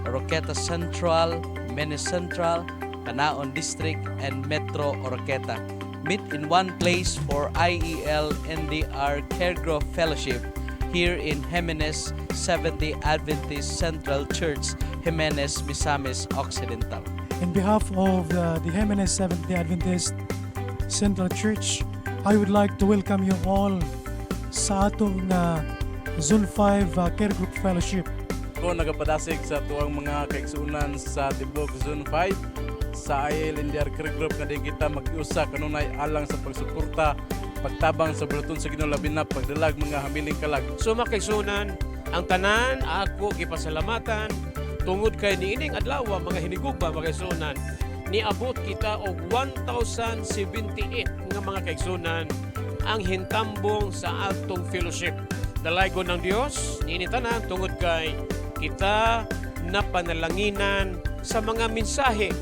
Oroquieta Central, Jimenez Central, Panaon District, and Metro Oroquieta, meet in one place for IEL NDR Care Group Fellowship here in Jimenez Seventh-day Adventist Central Church, Jimenez, Misamis Occidental. In behalf of the Jimenez Seventh-day Adventist Central Church, I would like to welcome you all sa atong Zone 5 Care Group Fellowship. Ako nagapadasig sa atuang mga kaigsuonan sa tibok Zone 5 sa ILNDR Care Group nga din kita mag-usa kanunay alang sa pagsuporta, pagtabang sa buluhaton sa Ginoo, labi na pagdalag mga hamiling kalag. So mga kaigsuonan, ang tanan ako gipasalamatan tungod kay niining adlaw, mga hinigugma, mga kaigsuonan, niabot kita og 1078 nga mga kaigsuonan ang hintambong sa atong fellowship. Dalaygon ng Dios niini tanan tungod kay kita napanalanginan sa mga mensahe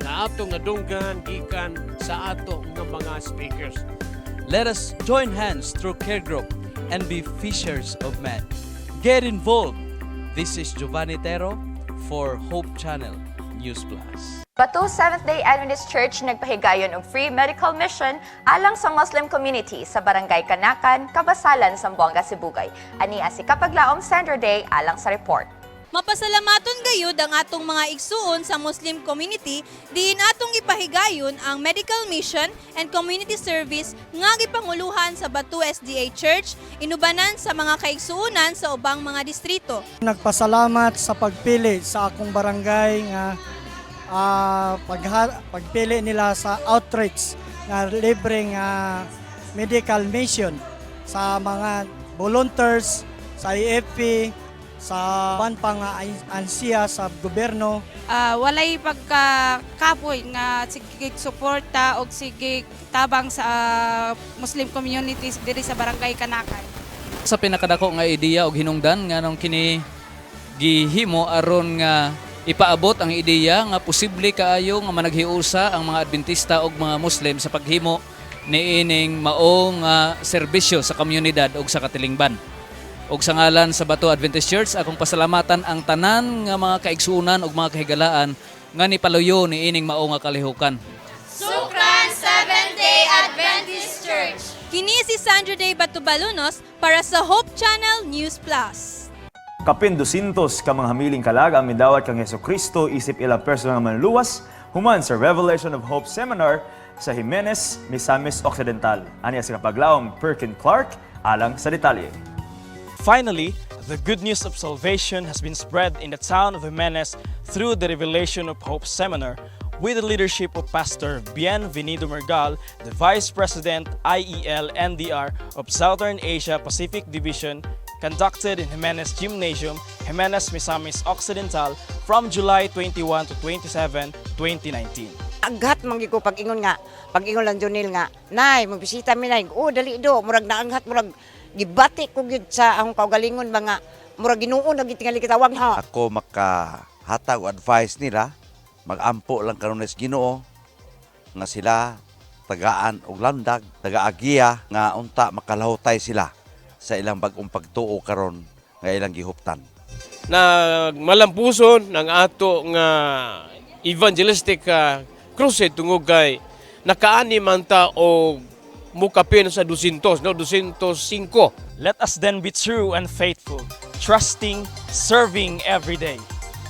na atong nadunggan gikan sa ato nga mga speakers. Let us join hands through Care Group and be fishers of men. Get involved. This is Giovanni Tero for Hope Channel News Plus. Bato Seventh-day Adventist Church nagpahigayon og free medical mission alang sa Muslim community sa Barangay Kanakan, Kabasalan, Zamboanga, Sibugay. Ani si Kapaglaom Sandra Day alang sa report. Mapasalamaton gayud ang atong mga igsuon sa Muslim community diin atong ipahigayon ang medical mission and community service nga gipanguluhan sa Bato SDA Church inubanan sa mga kaigsuonan sa ubang mga distrito. Nagpasalamat sa pagpili sa akong barangay nga pagpili nila sa outreach nga libre nga medical mission sa mga volunteers sa AFP, sa uban pa nga ansiya sa gobyerno. Walay pagkakapoy nga sige suporta og sige tabang sa Muslim communities diri sa Barangay Kanakan. Sa pinakadako nga ideya og hinungdan nganong kini gihimo aron nga ipaabot ang ideya nga posible kaayo nga managhiusa ang mga Adventista ug mga Muslim sa paghimo niining mao nga serbisyo sa komunidad ug sa katilingban. Ug sa ngalan sa Bato Adventist Church, akong pasalamatan ang tanan nga mga kaigsuonan ug mga kahigalaan nga nipaluyo niining mao nga kalihukan. Shukran, Seventh-day Adventist Church. Kini si Sandra Day Batubalunos para sa Hope Channel News Plus. Kapin 200 ka mga hamiling kalag ang midawat kang Hesus Kristo isip ilang personal nga manluluwas human sa Revelation of Hope Seminar sa Jimenez, Misamis Occidental. Ani si Kapaglaom Perkin Clark alang sa detalye. Finally, the good news of salvation has been spread in the town of Jimenez through the Revelation of Hope seminar with the leadership of Pastor Bienvenido Mergal, the Vice President IEL NDR of Southern Asia Pacific Division, conducted in Jimenez Gymnasium, Jimenez, Misamis Occidental from July 21 to 27, 2019. Aghat man gyud ko pag-ingon lang Junil nga, "Nay, magbisita mi, Nay." "Oh, dali do." Murag naanghat, murag gibati ko gyud sa akong kaugalingon mga murag Ginoo na gyud tingali kitawag ha. Ako makahatag og advice nila, magampo lang kanunay sa Ginoo nga sila tagaan og landag, tagaagiya nga unta makalahutay sila sa ilang bag-ong pagtuo karon nga ilang gihuptan. Nagmalampuson ng ato nga evangelistic crusade tungod kay nakaani man ta og mukapin sa 200, no, 205. Let us then be true and faithful, trusting, serving every day.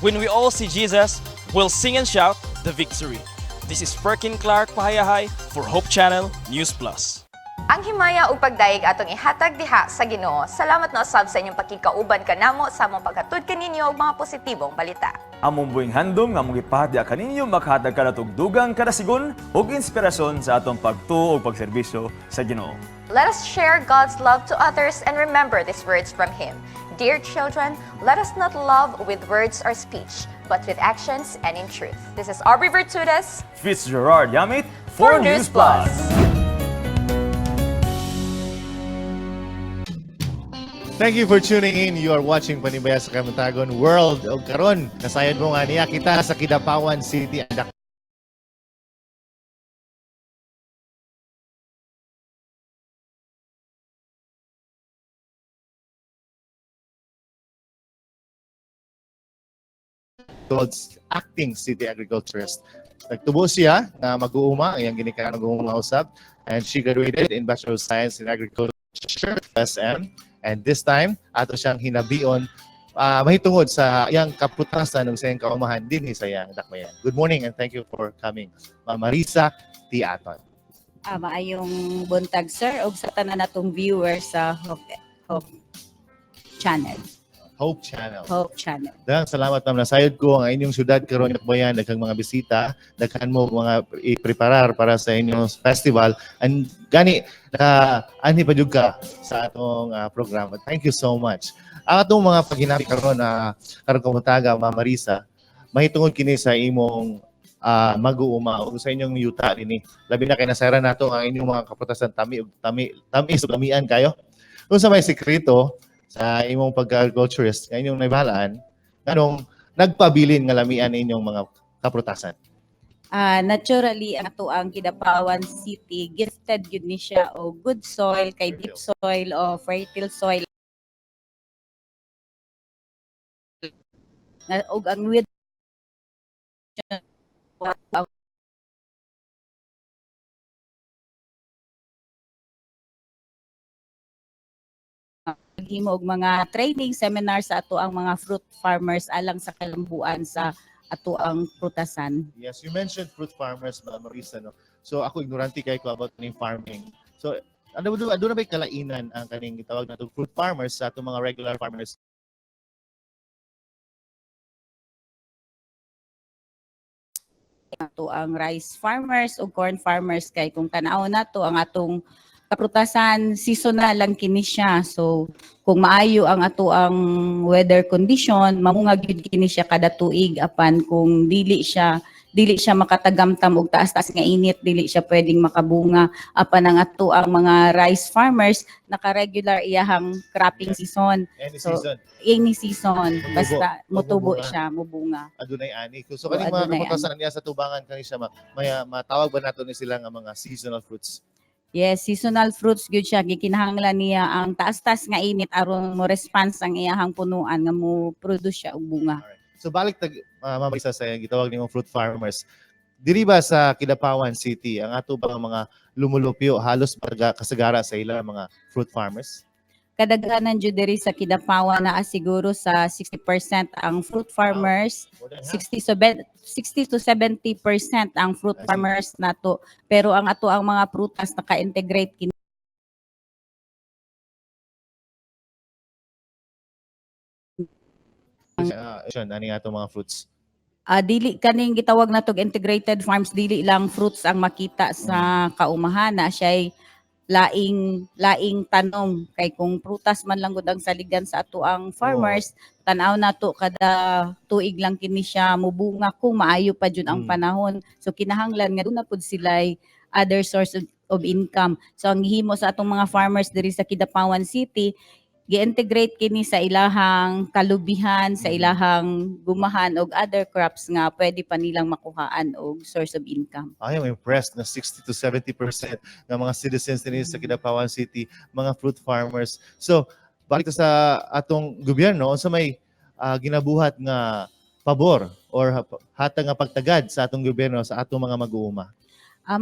When we all see Jesus, we'll sing and shout the victory. This is Perkin Clark Pahayahay for Hope Channel News Plus. Ang himaya ug pagdayeg atong ihatag diha sa Ginoo. Salamat na usab sa inyong pakigkauban kanamo sa among paghatod kaninyo og mga positibong balita. Among buhing handom nga among ipahatya kaninyo makahatag kanatog dugang kadasigon ug inspirasyon sa atong pagtuo ug pagserbisyo sa Ginoo. Let us share God's love to others and remember these words from Him. Dear children, let us not love with words or speech, but with actions and in truth. This is Aubrey Virtudes Fitzgerard Yamit for News Plus. Thank you for tuning in. You are watching Panimbaya sa Kabuntagon World. Og karon, nasayod mo nga niya kita sa Kidapawan City. Ang called acting city agriculturist. Nagtubo siya nga mag-uuma, ang iyang ginikanan nag-uuma usab, and she graduated in Bachelor of Science in Agriculture, SM. And this time, ato siyang hinabion mahitungod sa iyang kaprutasan ug sa iyang kaumahan dinhi sa iyang dakbayan. Good morning and thank you for coming, Ma'am Marisa T. Aton. Maayong buntag, sir, ug sa tanan natong viewers sa Hope Channel. Hope Channel. Hope Channel. Daghang salamat, ma'am. Nasayod ko ang inyong syudad karon dakbayan, daghang mga bisita, daghan mo mga i-preparar para sa inyong festival. And gani naka anhi pa jud ka sa atong programa. Thank you so much. Ang atong mga paghinabi karon na karon kabuntaga, Ma'am Marisa, mahitungod kini sa imong mag-uuma o sa inyong yuta dinhi. Labi na kay nasayran nato ang inyong mga kaprutasan, tami ug tami, tamis ug lamian kayo. Kung sa may sekreto sa imong pag-agriculturist nga inyong naibalaan, nganong nagpabilin nga lamian inyong mga kaprutasan? Naturally, ang ato ang Kidapawan City gifted gyud ni siya og good soil, kay deep soil o fertile soil. Na og ang with ang maghimo og mga training seminar sa ato ang mga fruit farmers alang sa kalambuan sa ato ang prutasan. Yes, you mentioned fruit farmers, Ma'am Marisa, no? So ako, ignorante kay ko about kaning farming. So ano na ba'y kalainan ang kaning gitawag nato fruit farmers sa atong mga regular farmers? Ato ang rice farmers o corn farmers, kay kung tan-aw nato ang atong kaprutasan, seasonal lang kini siya. So kung maayo ang ato ang weather condition, mamunga gyud kini siya kada tuig, apan kung dili siya makatagamtam og taas-taas nga init, dili siya pwedeng makabunga. Apan ang ato ang mga rice farmers, naka-regular iyahang cropping season. Any So, season. Any season, Mutubo. Basta mutubo Mubunga. siya, mubunga. Adunay ani. So O, kaning mga adunay kaprutasan niya sa tubangan kani siya, may matawag ba nato ni sila nga mga seasonal fruits? Yes, seasonal fruits gyud siya. Gikinahanglan niya ang taas-taas nga init aron mo response ang iyahang punuan nga mo produce siya og bunga. So balik tag Ma'am Marisa sa gitawag nimong fruit farmers. Diri ba sa Kidapawan City ang ato ba mga lumulupyo halos kasagara sa ila mga fruit farmers? Kadaghanan jud diri sa Kidapawan, naa siguro sa 60% ang fruit farmers, 60 to 70% ang fruit farmers nato. Pero ang ato ang mga prutas naka-integrate kini Yun, ani ato mga fruits? Dili kaning gitawag natog integrated farms, dili lang fruits ang makita sa kaumahan, na siya'y laing laing tanom, kay kung prutas man lang gud ang saligan sa ato ang farmers, tan-aw nato kada tuig lang kini siya mubunga kung maayo pa jud ang panahon. So kinahanglan nga duna pud sila'y other source of income. So ang gihimo sa atong mga farmers diri sa Kidapawan City, gi-integrate kini sa ilahang kalubihan, sa ilahang gumahan og other crops nga pwede pa nilang makuhaan og source of income. I am impressed na 60 to 70% ng mga citizens dinhi sa Kidapawan City, mga fruit farmers. So, balik ta sa atong gobyerno, unsa may ginabuhat nga pabor or hatag nga pagtagad sa atong gobyerno sa atong mga mag-uuma?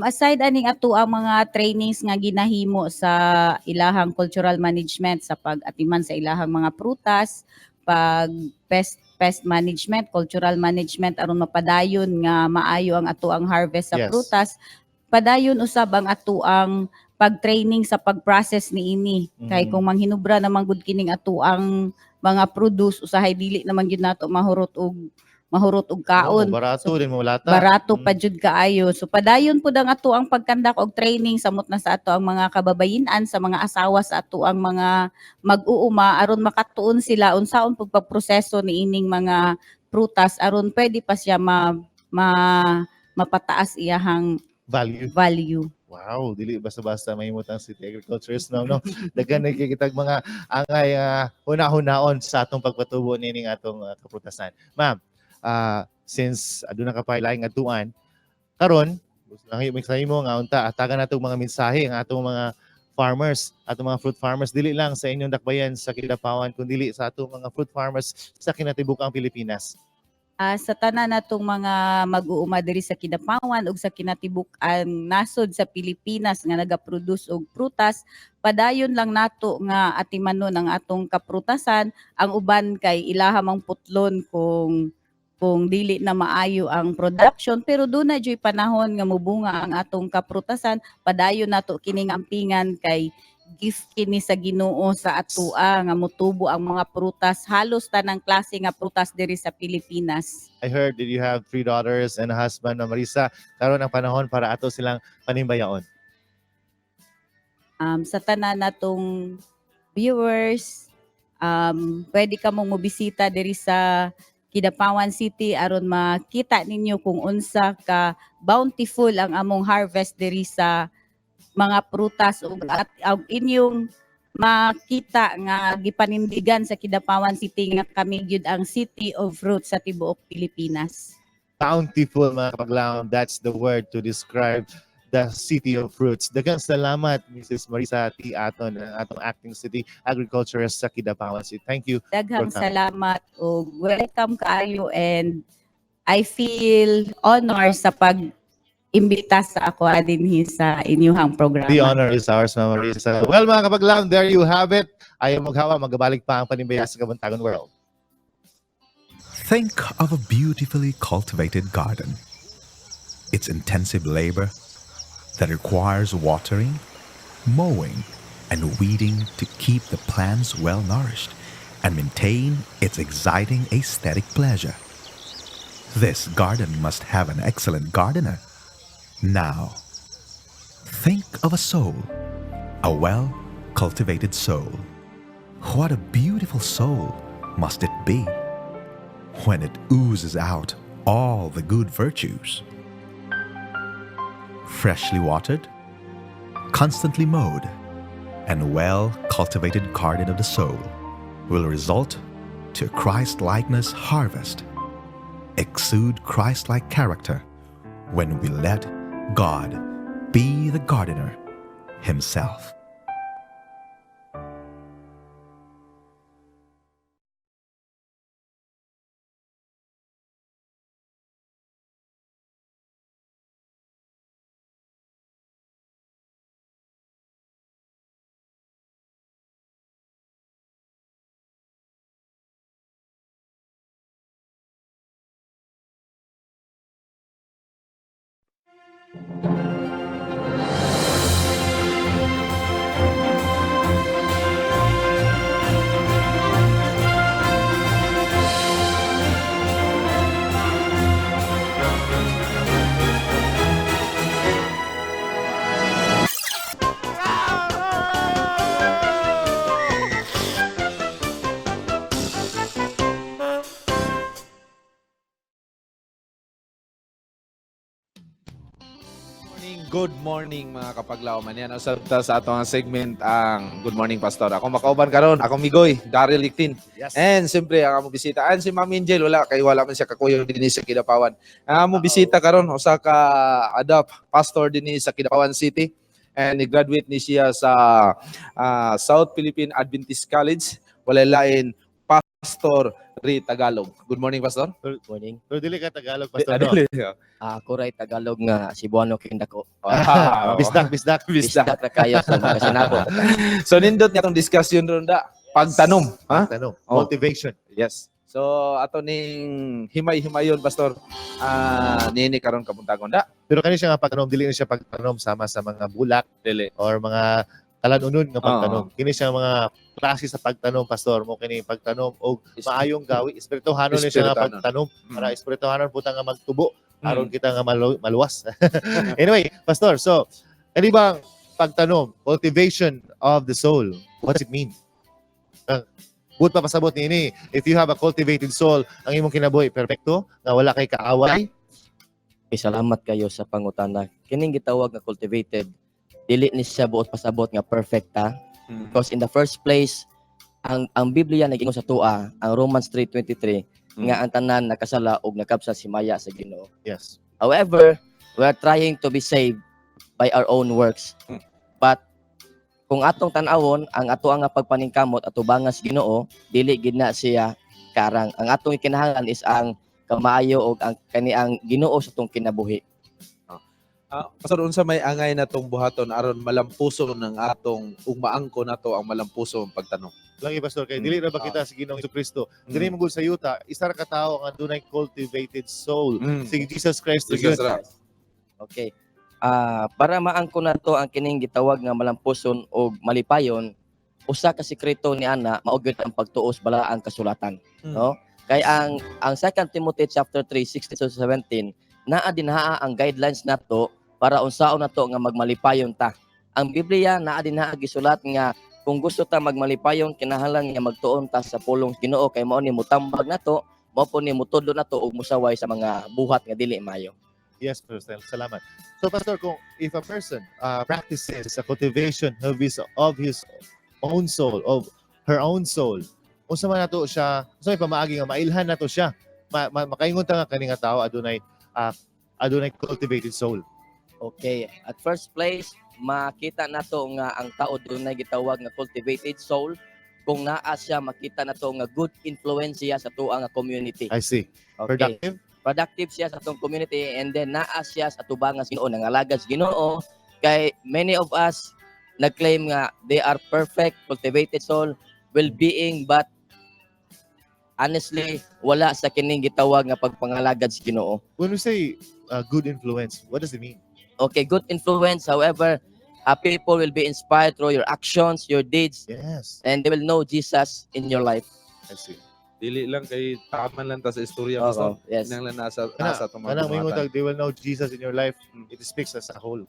Aside aning ato ang mga trainings nga ginahimo sa ilahang cultural management, sa pag-atiman sa ilahang mga prutas, pag pest management, cultural management aron mapadayon nga maayo ang ato ang harvest sa prutas, padayon usab ang ato ang pag-training sa pag-process niini. Kay kung manghinubra naman gud kining ato ang mga produce, usahay dili naman gyud nato mahurot og kaon. Oo, barato din mo lata. Barato pa jud kaayo. So padayon pud ang ato ang pagkandak og training samot na sa ato ang mga kababayen-an, sa mga asawa sa ato ang mga mag-uuma, aron makatuon sila unsaon pud pagproseso niining mga prutas aron pwede pa siya ma mapataas iyahang value. Value. Wow, dili basta-basta mahimot ang city agriculturist now, no? Daghan na kitag mga angay huna-hunaon sa atong pagpatubo nining atong kaprutasan. Ma'am, since aduna ka pa laing atuan, karon nangyo sa imo nga unta atagan natong mga mensahe ang atong mga farmers, atong mga fruit farmers, dili lang sa inyong dakbayan sa Kidapawan, kundi sa atong mga fruit farmers sa kinatibuk-ang Pilipinas. Sa tanan natong mga mag-uuma diri sa Kidapawan ug sa kinatibuk-an nasod sa Pilipinas nga nagaproduce og prutas, padayon lang nato nga atimanon ang atong kaprutasan. Ang uban kay ilaha mang putlon kung dili na maayo ang production, pero doon na juy panahon nga mubunga ang atong kaprutasan. Padayon nato kining ampingan kay gift kini sa Ginoo sa atua nga mutubo ang mga prutas, halos tanang klase nga prutas diri sa Pilipinas. I heard that you have three daughters and a husband na Marisa. Karon ang panahon para ato silang panimbayaon. Sa tanan natong viewers, pwede ka mong mobisita diri sa Kidapawan City aron makita ninyo kung unsa ka bountiful ang among harvest diri sa mga prutas ug at ug inyong makita nga gipanindigan sa Kidapawan City nga kami gyud ang City of Fruits sa tibuok Pilipinas. Bountiful, mga kapaglaom. That's the word to describe the City of Fruits. Daghang salamat, Mrs. Marisa T. Aton, ang atong acting city agriculturist sa Kidapawan City. Thank you Daghang for coming. Salamat ug welcome kaayo, and I feel honor sa pag imbita sa ako dinhi sa inyuhang programa. The honor is ours, Ma'am Marisa. Well, mga kapaglaom, there you have it. Ayaw maghawa, magabalik pa ang panimbaya sa Kabuntagon World. Think of a beautifully cultivated garden. Its intensive labor that requires watering, mowing, and weeding to keep the plants well nourished and maintain its exciting aesthetic pleasure. This garden must have an excellent gardener. Now, think of a soul, a well cultivated soul. What a beautiful soul must it be when it oozes out all the good virtues? Freshly watered, constantly mowed, and well cultivated garden of the soul will result to a Christ likeness harvest, exude Christ like character when we let God be the gardener himself. Morning, good morning, mga kapaglaom. Yan usab ta sa atong segment ang Good Morning Pastor. Ako makauban karon, ako Migoy, Daryl Lictin. And siyempre ang among bisita and si Ma'am Angel, wala kay wala man siya kakuyog dinhi sa Kidapawan. Ang among bisita karon usa ka adapt pastor dinhi sa Kidapawan City and ni-graduate ni siya sa South Philippine Adventist College. Walay lain, Pastor Ri Tagalog. Good morning, Pastor. Good morning. Pero dili ka Tagalog, Pastor, Ah, no? dili. Ako ray Tagalog nga Cebuano kindako. Ah, Bisdak, bisdak. Bisdak. Bisdak ra kayo sa mga sinabot. So nindot niya itong discussion ron da. Pagtanom. Ha? Pagtanom. Oh. Cultivation. Yes. So ato ning himay-himayon, Pastor. Nini karon kabuntagon da. Pero kani siya nga pagtanom, dili na siya pagtanom sama sa mga bulak Dili. Or mga kalanunon nga pagtanom. Kini siya mga klase sa pagtanom, Pastor, mo kini pagtanom og maayong gawi, espirituhanon ni siya nga Espirituhanon. pagtanom para espirituhanon po ta nga magtubo aron kita nga maluwas. Anyway, Pastor, so kani bang pagtanom, cultivation of the soul, what does it mean? Buot pa pasabot niini, if you have a cultivated soul, ang imong kinabuhi perpekto, nga wala kay kaaway. Okay, salamat kayo sa pangutana. Kining gitawag nga cultivated, dili ni siya buot pasabot nga perfect ta. Because in the first place, ang Biblia nag-ingon sa tua, ang Romans 3:23, nga ang tanan nakasala og nakabsat himaya sa Ginoo. However, we are trying to be saved by our own works. But kung atong tan-awon ang ato nga pagpaningkamot atubangan sa Ginoo, dili gid na siya karang. Ang atong ikinahanglan is ang kamaayo og ang kani ang Ginoo sa atong kinabuhi. Pastor, unsa may angay natong buhaton aron malampuson ng atong ug maangko nato ang malampuson pagtanom? Lagi, Pastor, kay dili ra ba kita sa Ginoong Kristo? Dili mo gud sa yuta, isa ra ka tawo nga dunay cultivated soul. Si Jesus Christ. Jesus gyud. Ra. Okay. Para maangko nato ang kining gitawag nga malampuson og malipayon, usa ka sekreto ni ana mao gyud ang pagtuos balaang kasulatan, no? Kay ang 2 Timothy chapter 3 16 to 17 naa dinha ang guidelines nato para unsaon nato nga magmalipayon ta. Ang Biblia naa dinha gisulat nga kung gusto ta magmalipayon, kinahanglan nga magtuon ta sa pulong Ginoo kay mao ni mutambag nato, mao po ni mutudlo nato ug musaway sa mga buhat nga dili maayo. Yes, Pastor. Salamat. So, Pastor, kung if a person practices the cultivation of his own soul, of her own soul, unsa man nato siya, unsa may pamaagi nga mailhan nato siya, makaingon ta nga kani nga tao adunay cultivated soul? Okay, at first place, makita nato nga ang tao dunay gitawag nga cultivated soul kung naa siya, makita nato nga good influence siya sa tuang nga community. I see. Okay. Productive? Productive siya sa atong community and then naa siya sa tubangan sa Ginoo, nangalagad sa Ginoo, kay many of us nag-claim nga they are perfect, cultivated soul, well-being, but honestly wala sa kining gitawag nga pagpangalagad sa Ginoo. When we say good influence, what does it mean? Okay, good influence, however, people will be inspired through your actions, your deeds. And they will know Jesus in your life. I see. Dili lang kay taman lang ta sa istorya, Oo, Pastor. yes. Kinahanglan nasa Kana, nasa atong mga kanang mingon buhatan. tag they will know Jesus in your life, it speaks as a whole.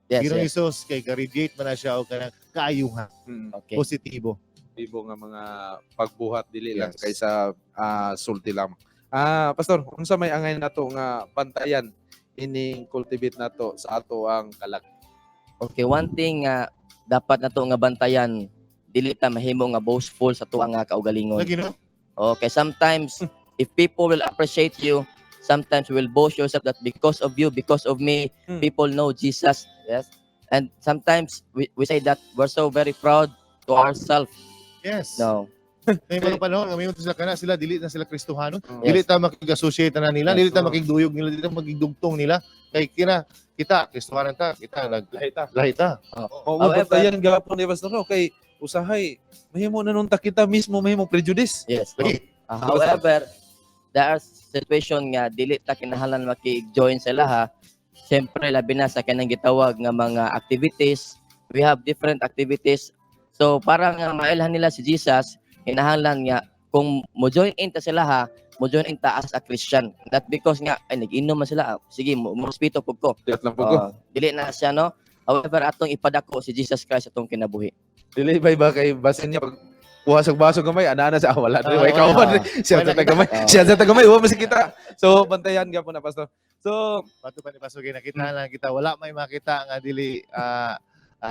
Ginoong Jesus kay ka-radiate man na siya og kanang kaayuhan. Positibo. Bibo nga mga pagbuhat, dili lang kaysa sulti lamang. Pastor, unsa may angay nato nga bantayan ining cultivate nato sa ato ang kalag? Okay, one thing nga dapat nato nga bantayan, dili ta mahimo nga boastful sa tuang nga kaugalingon. Lagi, no? Okay, sometimes if people will appreciate you, sometimes you will boast yourself that because of you, because of me, people know Jesus. Yes. And sometimes we say that we're so very proud to ourselves. No. May mga panahon nga mingon sila kana sila dili na sila Kristohano. Dili ta makig-associate na nila, dili ta makigduyog nila, dili ta makigdugtong nila. Kay kina kita Kristohanon ta, kita nag lahi ta. Lahi ta. Oh, bantayan gapon ni Pastor, no, kay usahay mahimo na nun ta kita mismo mahimo prejudice. Yes. Lagi. However, there are situation nga dili ta kinahanglan maki-join sa laha. Siyempre, labi na sa kanang gitawag nga mga activities. We have different activities. So, para nga mailhan nila si Jesus, kinahanglan nga kung mo join in ta sila ha, mo join in ta as a Christian. Not because nga ay nag-inom man sila, ah, sige mo respeto pud ko. Dili lang pud ko. Dili na siya, no. However, atong ipadako si Jesus Christ atong kinabuhi. Dili ba kay basin niya pag kuha sa baso gamay ana na sa, wala diri, way wala. kauban siya Wala sa tagamay, kita. siya sa tagamay wa man kita, so bantayan gyapon na, Pastor, so Bato pa ni Pastor, kay nakita lang kita wala may makita nga dili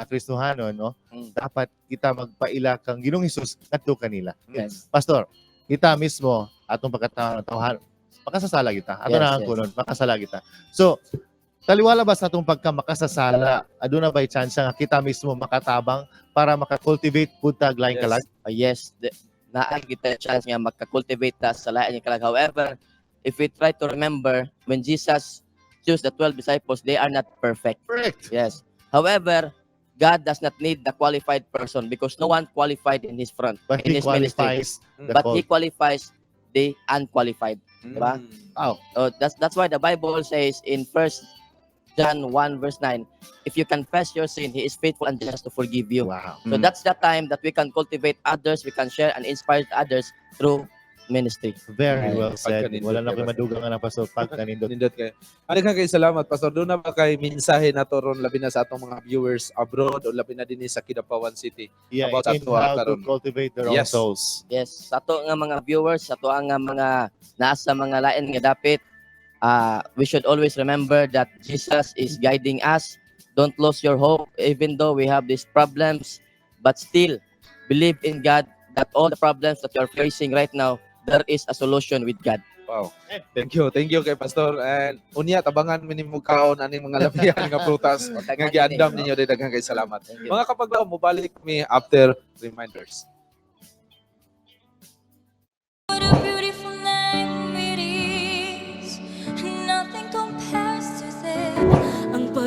Kristohano, no? Dapat kita magpaila kang Ginoong Hesus ngadto kanila. Pastor, kita mismo atong pagkatao tawhan makasasala kita. Ato na ang kunon, makasala kita. So, taliwala ba sa atong pagka makasasala, aduna ba chance nga kita mismo makatabang para maka-cultivate pud tag laing kalag? Yes, naa kita chance nga maka-cultivate ta sa lain nga kalag. However, if we try to remember when Jesus chose the 12 disciples, they are not perfect. Correct. Yes. However, God does not need the qualified person because no one qualified in his front, But in he his ministry. qualifies the But he called. qualifies the unqualified. Diba? Wow. So that's why the Bible says in First John 1 verse 9, if you confess your sin, he is faithful and just to forgive you. So that's the time that we can cultivate others, we can share and inspire others through ministry. Very well said. Pagkanindot Wala na kay ko'y Pastor. madugang nga na, Pastor. Pagkanindot. Nindot kayo. Ano ka kay salamat, Pastor. Doon na ba kay mensahe nato ron labi na sa atong mga viewers abroad o labi na din sa Kidapawan City Yeah, about sa in ato how to karon? cultivate their own souls. Yes, sa ato nga mga viewers, sa ato nga mga nasa mga lain nga dapit, we should always remember that Jesus is guiding us. Don't lose your hope even though we have these problems, but still believe in God that all the problems that you are facing right now, there is a solution with God. Wow. Thank you. Thank you kay Pastor. And unya tabangan mi nimo kaon aning mga lamian nga prutas nga giandam ninyo day, daghan kay salamat. You. Mga kapaglaom, mobalik mi after reminders. What a beautiful name it is.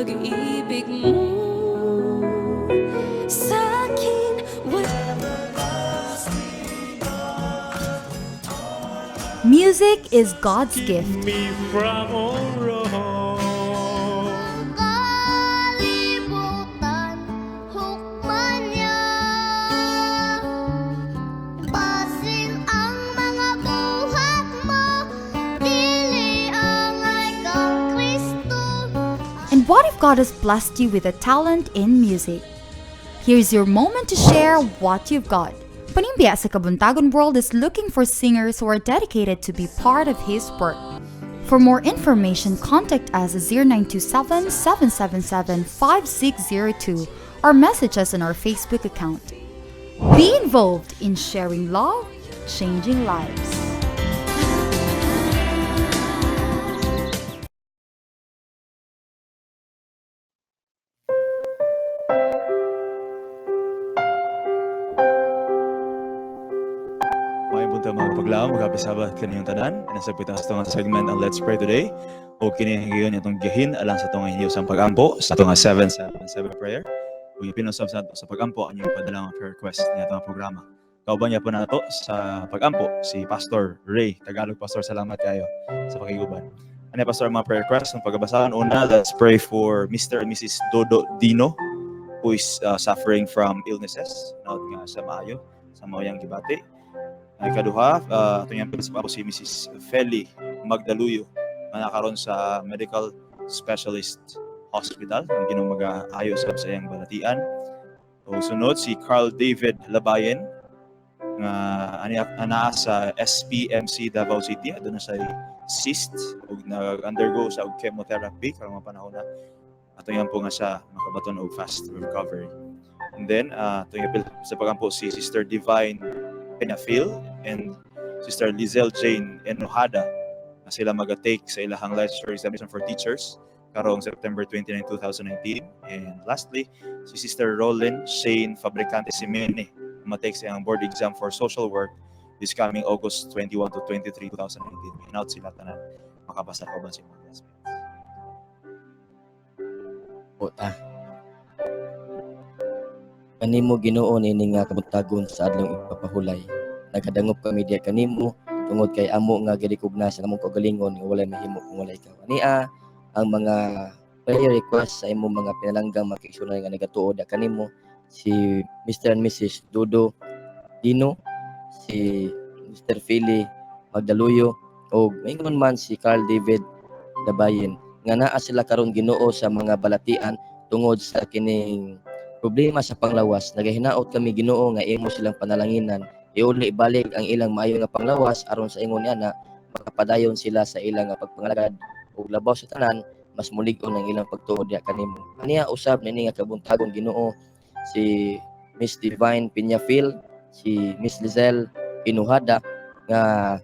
Pag-ibig mo sa akin. Music is God's gift. Me from all wrong. Kalibutan, hukman niya. Basin ang mga buhat mo, dili angay kang Kristo. And what if God has blessed you with a talent in music? Here's your moment to share what you've got. Panimbiya sa Kabuntagon World is looking for singers who are dedicated to be part of His work. For more information, contact us at 0927 777 5602 or message us on our Facebook account. Be involved in sharing love, changing lives. Maayong buntag, mga kapaglaom, happy Sabbath kaninyong tanan. Nasabit ang atong segment ang Let's Pray Today. O kini higayon itong gihin alang sa atong sa pag-ampo sa atong 777 prayer. O ipinusab sa ato sa pag-ampo ang inyong padala nga prayer request niya atong programa. Kauban niya po nato sa pag-ampo si Pastor Ray Tagalog. Pastor, salamat kayo sa pakiguban. Ano, Pastor, ang mga prayer request ng pagbabasahan? Una, let's pray for Mr. and Mrs. Dodo Dino who is suffering from illnesses. Naot nga sa maayo sa mauyang gibati. Ay kaduha, atong yan sa si Mrs. Feli Magdaluyo nga nakaron sa Medical Specialist Hospital ang Ginoo mag-aayo sab sa iyang balatian. O sunod si Carl David Labayen nga ani anaa sa SPMC Davao City, aduna sa cyst ug nag-undergo sa og chemotherapy karong mga panahon na. Atong yan po nga sa makabaton og fast recovery. And then atong yapil sa pagampo si Sister Divine Peñafil and Sister Lizelle Jane Enojada na sila mag-take sa ilahang licensure examination for teachers karong September 29, 2019. And lastly, si Sister Rolin Shane Fabricante Simene ma-take sa iyang board exam for social work this coming August 21 to 23, 2019. Hinaut sila tanan makabasa kauban sa mga classmates. Puta. Kanimo, Ginoo, niini nga kabuntagon sa adlong ipapahulay. Nagadangop kami diya kanimo tungod kay amo nga girekognas ang among kaugalingon nga walay mahimo kung wala ikaw. Ania ang mga prayer request sa imong mga pinalanggang mga kaigsuonan nga nagatuo da kanimo, si Mr. and Mrs. Dodo Dino, si Mr. Philly Magdaluyo o maingon man si Carl David Dabayin nga naa sila karon, Ginoo, sa mga balatian tungod sa kining problema sa panglawas. Nagahinaot kami, Ginoo, nga imo silang panalanginan, iuli balik ang ilang maayo nga panglawas aron sa ingon niya na makapadayon sila sa ilang nga pagpangalagad ug labaw sa tanan mas mulig-on ang ilang pagtuo diha kanimo. Aniya usab niini nga kabuntagon, Ginoo, si Miss Divine Peñafil, si Miss Lizelle Inuhada nga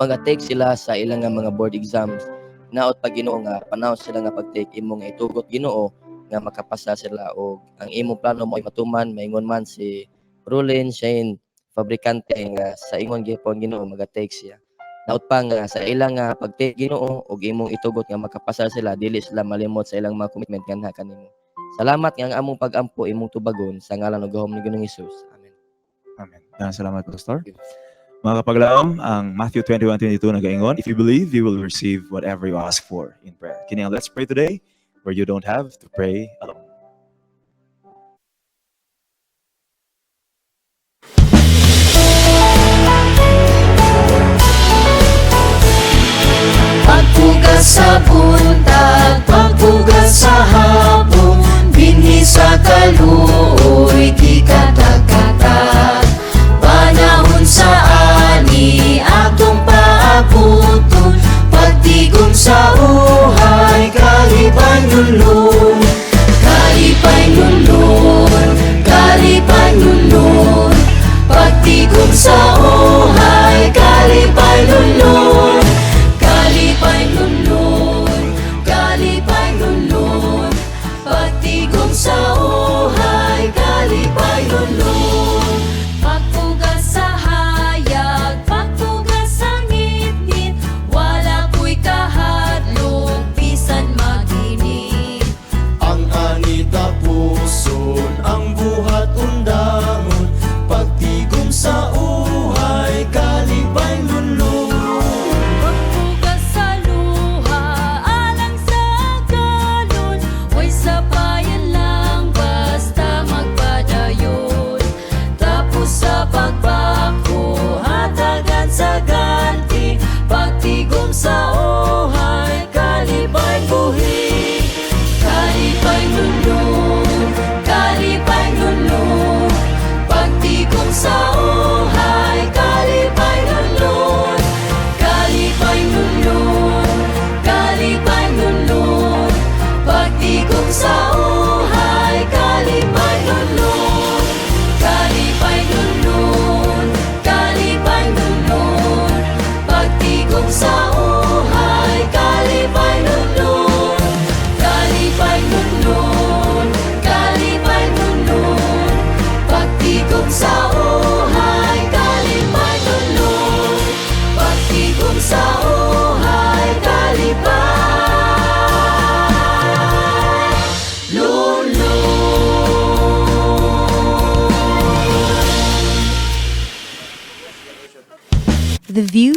mga-take sila sa ilang nga mga board exams. Naot pa, Ginoo, nga panahon sila nga pag-take imo nga itugot, Ginoo, nga makapasa sila og ang imong plano mo ay matuman. Maingon man si Rolin Shane Fabricante nga sa ingon gihapon, Ginoo, maga-take siya. Naot pa nga sa ilang nga pag-take, Ginoo, og imong itugot nga makapasa sila, dili sila malimot sa ilang mga commitment nganha kanimo. Salamat nga ang among pag-ampo imong tubagon sa ngalan ug gahom ni Ginoong Hesus. Amen. Amen. Salamat, Pastor. Mga kapaglaom, ang Matthew 21:22 nagaingon, "If you believe, you will receive whatever you ask for in prayer." Kini ang Let's Pray Today, where you don't have to pray alone. Pagpugas sa buntag, pagpugas sa hapon, binhi sa kaluoy, gikatag-katag. Panahon sa ani, atong paabuton, pagtigom sa uhay, kalipay nulon, kalipay nulon, kalipay nulon. Pagtigom sa uhay, kalipay nulon, kalipay nulon.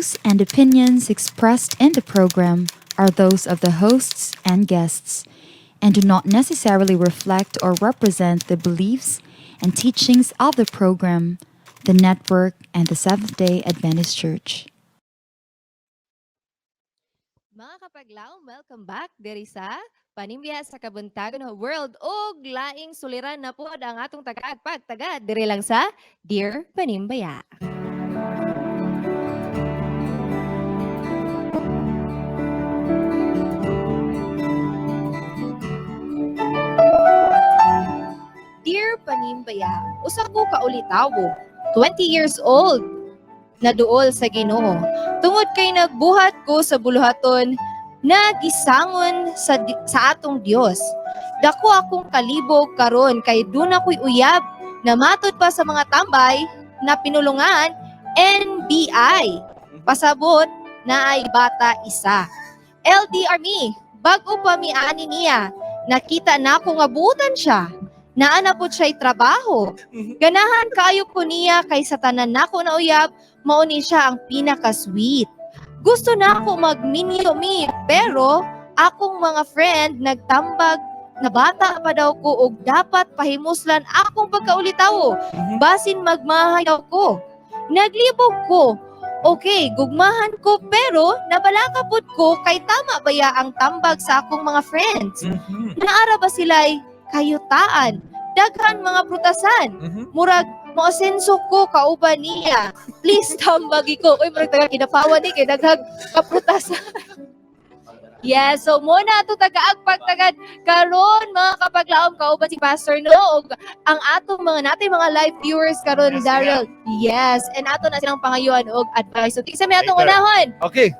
views and opinions expressed in the program are those of the hosts and guests and do not necessarily reflect or represent the beliefs and teachings of the program, the network, and the Seventh day Adventist Church. Mga kapaglaom, welcome back diri sa Panimbiya sa Kabuntagon World og laing suliran na pod ang atong tagaagpagtagad diri lang sa Dear Panimbaya. Dear Panimbaya, usa ko ka ulitawo, 20 years old, naduol sa Ginoo. Tungod kay nagbuhat ko sa buluhaton na gisangon sa atong Dios. Dako akong kalibog karon kay duna ko'y uyab na matud pa sa mga tambay na pinulungan NBI. Pasabot na ay bata isa. LDR me, bago pa mi ani niya, nakita na ko nga buutan siya. Naa na pud siya'y trabaho. Ganahan kaayo ko niya kay sa tanan nako na uyab, mao ni siya ang pinaka-sweet. Gusto na ako magminyo mi, pero akong mga friend nagtambag na bata pa daw ko og dapat pahimuslan akong pagkaulitawo. Basin magmahay daw ko. Naglibog ko. Okay, gugmahan ko pero nabalaka pud ko kay tama baya ang tambag sa akong mga friends. Naara ba sila'y kayutaan? Daghan mga prutasan. Murag moosenso ko kauban niya. Please tambagi ko. Uy, murag taga Kidapawan ni kay daghang kaprutasan. Yes, so muna ato tagaagpagtagad karon mga kapaglaom kauban si Pastor no ug ang atong mga natin mga live viewers karon, Yes, Daryl. Yes, and ato na silang pangayuan og advice. So kinsa may atong Later. unahon? Okay.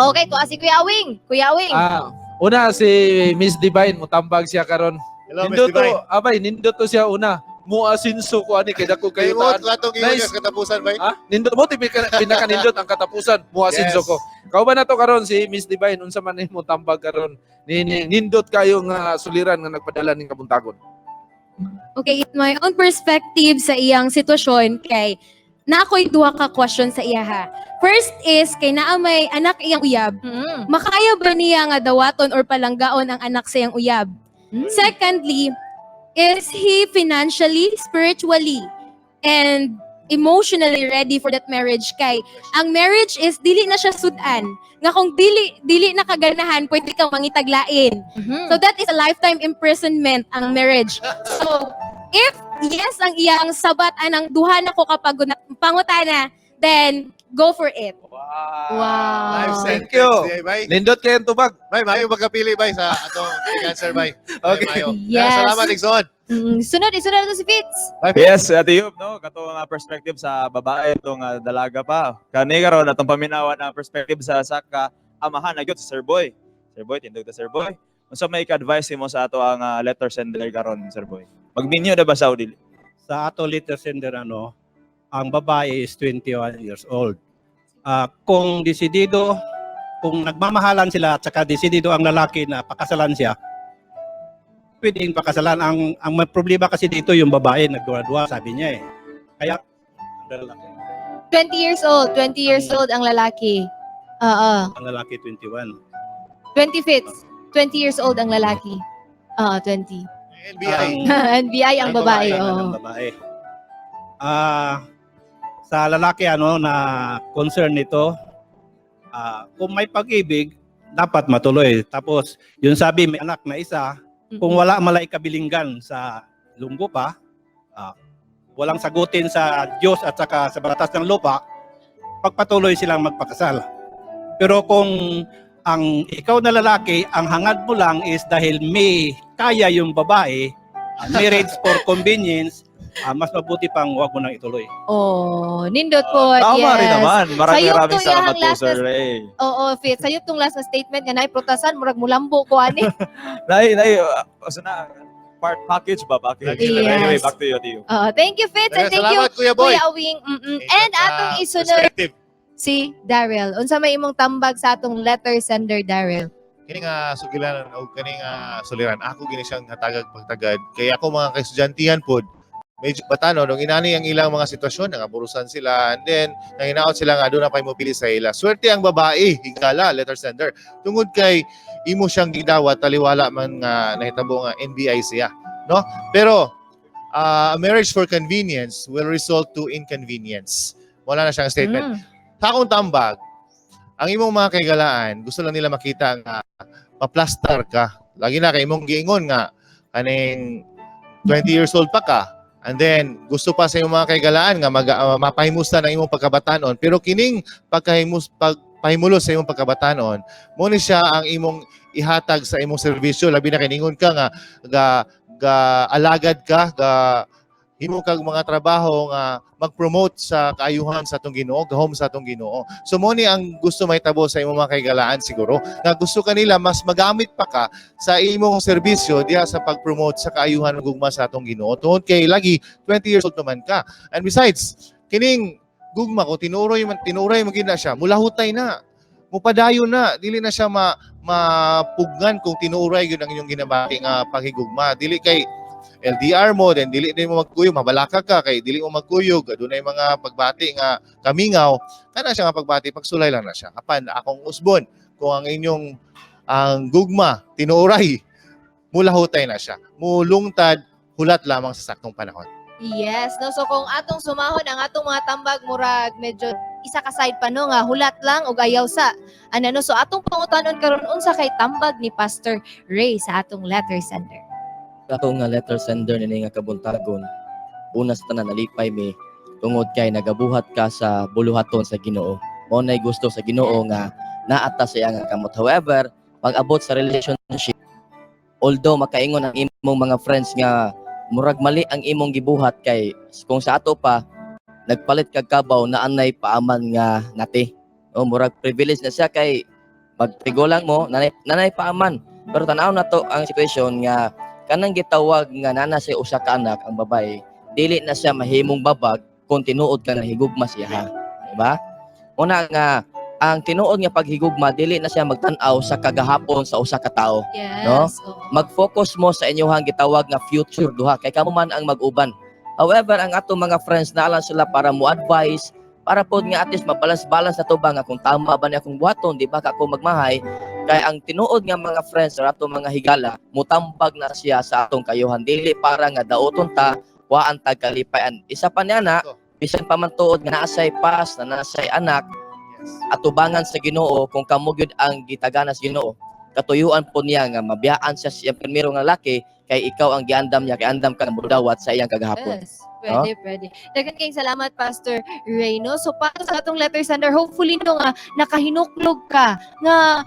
Okay, kuha si Kuya Awing. Kuya Awing. Ah, una si Miss Divine mutambag siya karon. Hello, Miss Nindot to, Divine. abay, nindot to siya una. Muasinso ko ani kay dako kayo Kayo taan. atong ingon Nice. sa katapusan bay. Ha? Nindot mo tipika pinakanindot ang katapusan. Muasinso Yes. ko. Kauban na to karon si Miss Divine, unsa man nimo tambag karon? Ni nindot kayo nga suliran nga nagpadala ning kabuntagon. Okay, in my own perspective sa iyang sitwasyon kay na ako'y duha ka question sa iya ha. First is kay naa may anak iyang uyab. Makaya ba niya nga dawaton or palanggaon ang anak sa iyang uyab? Secondly, is he financially, spiritually, and emotionally ready for that marriage kay ang marriage is dili na siya sudan nga kung dili dili na kaganahan pwede kang mangitaglain. So that is a lifetime imprisonment ang marriage. So if yes ang iyang sabat anang duha na ko kapag pangutana, then go for it. Wow. Life Thank sentence you. di ay, bay. Nindot kayo ang tubag. Bay, mayo magkapili bay sa atong answer bay. Okay. Mayo. Yes. Salamat Igsoon. Sunod, isunod na to si Fitz. Yes, Ate Yub, no? Kato nga perspective sa babae itong dalaga pa. Kani karon atong paminawan ang perspective sa saka amahan na gyud si Sir Boy. Sir Boy, tindog ta Sir Boy. Unsa may ka-advice nimo sa ato ang letter sender karon, Sir Boy? Magminyo na ba sa o dili? Sa ato letter sender ano, ang babae is 21 years old. Ah, kung desidido, kung nagmamahalan sila at saka desidido ang lalaki na pakasalan siya, pwedeng pakasalan. Ang may problema kasi dito yung babae nagduwa-duwa, sabi niya eh. Kaya ang lalaki, 20 years old, 20 years old ang lalaki. Oo. ang lalaki 21. 20 fits. 20 years old ang lalaki. Oo, 20. NBI. NBI ang babae. Ang Oo. babae. Ah, sa lalaki ano na concern nito, kung may pag-ibig, dapat matuloy. Tapos, yun sabi may anak na isa, kung wala malay kabilinggan sa lunggo pa, walang sagutin sa Diyos at saka sa batas ng lupa, pagpatuloy silang magpakasal. Pero kung ang ikaw na lalaki, ang hangad mo lang is dahil may kaya yung babae, marriage for convenience, mas mabuti pang wag mo nang ituloy. Oh, nindot po. Tama yes. rin naman. Maraming Sayop maraming to salamat iyang po, last Sir na- Ray. Oo, Fitz. Sayop tong last na statement nga naay prutasan murag mulambo ko ani. Nay, nay, so na, part package ba? Package. Yes. Anyway, back to you, Ate Yub. Oo, thank you, Fitz, and thank you, Salamat, Kuya Boy. Kuya Awing. And atong isunod perspective. si Daryl. Unsa may imong tambag sa atong letter sender, Daryl? Kini nga sugilanan o kini nga suliran ako gini siyang hatagag pagtagad kay ako mga kaestudyantihan pod. Medyo batano nung inani ang ilang mga sitwasyon, nangaburusan sila, and then nanginaot sila nga doon na pa'y mopili sa ila. Swerte ang babae, higala, letter sender. Tungod kay imo siyang gidawat, taliwala man nga nahitabo nga NBI siya, no? Pero a marriage for convenience will result to inconvenience. Wala na siyang statement. Sa akong tambag, ang imong mga kaigalaan, gusto lang nila makita nga maplastar ka. Lagi na kay imong giingon nga kaning 20 years old pa ka. And then gusto pa sa imong mga kaigalaan nga mapahimusta ng imong pagkabatanon, pero kining pagkahimus pagpahimulos sa imong pagkabatanon, mo ni siya ang imong ihatag sa imong serbisyo, labi na kay ningon ka nga ga, ga alagad ka, ga himo kag mga trabaho nga mag-promote sa kaayuhan sa atong Ginoo, gahom sa atong Ginoo. So mo ni ang gusto mahitabo sa imong mga kaigalaan siguro, nga gusto kanila mas magamit pa ka sa imong serbisyo diha sa pag-promote sa kaayuhan ug gugma sa atong Ginoo. Tungod kay lagi 20 years old naman ka. And besides, kining gugma ko tinuroy man, tinuray mo gid na siya, mulahutay na. Mupadayon na, dili na siya mapugnan kung tinuray gyud ang inyong ginabati nga paghigugma. Dili kay LDR mo, then dili din mo magkuyog, mabalaka ka kay dili mo magkuyog, adunay mga pagbati nga kamingaw, kana siya nga pagbati, pagsulay lang na siya. Apan akong usbon, kung ang inyong ang gugma tinuray, mulahutay na siya. Mulungtad, hulat lamang sa saktong panahon. Yes, no. So kung atong sumahon ang atong mga tambag, murag medyo isa ka side pa, no, nga hulat lang og ayaw sa ano, no. So atong pangutanon karon, unsa kay tambag ni Pastor Ray sa atong letter sender? Ato nga letter sender nini nga kabuntagon, una sa tanan, nalipay mi tungod kay nagabuhat ka sa buluhaton sa Ginoo. Mao nay gusto sa Ginoo nga naata siya nga kamot. However, pag-abot sa relationship, although makaingon ang imong mga friends nga murag mali ang imong gibuhat, kay kung sa ato pa nagpalit kag kabaw na anay paaman nga nati. O murag privilege na siya kay magtigulang mo nanay paaman. Pero tan-aw na to ang situation nga kanang gitawag nga nana siya usa ka anak ang babae, dili na siya mahimong babag kung tinuod ka na higugma siya, ha, di ba? Una nga ang tinuod nga paghigugma, dili na siya magtan-aw sa kagahapon sa usa ka tawo, no? Mag-focus mo sa inyong gitawag nga future duha kay kamo man ang mag-uban. However, ang atong mga friends naa lang sila para mo advise, para pod nga at least mabalance-balance na to ba nga kung tama ba ni akong buhaton, di ba ka ako magmahay. Kay ang tinuod nga mga friends or atong mga higala, mutambag na siya sa atong kayuhan, dili para nga dauton ta, waan tag kalipayan. Isa pa niya na, bisan pa man tuod nga naasay pas na naasay anak, atubangan sa Ginoo, kung kamo gyud ang gitaganas Ginoo, katuyuan po niya nga mabiyaan siya sa iyang primero nga laki kay ikaw ang giandam niya, kay andam ka dawat sa iyang kagahapon. Yes. Pwede, pwede. Daghan kayong salamat, Pastor Ray, no? So, para sa atong letter sender, hopefully, no, nga nakahinuklog ka nga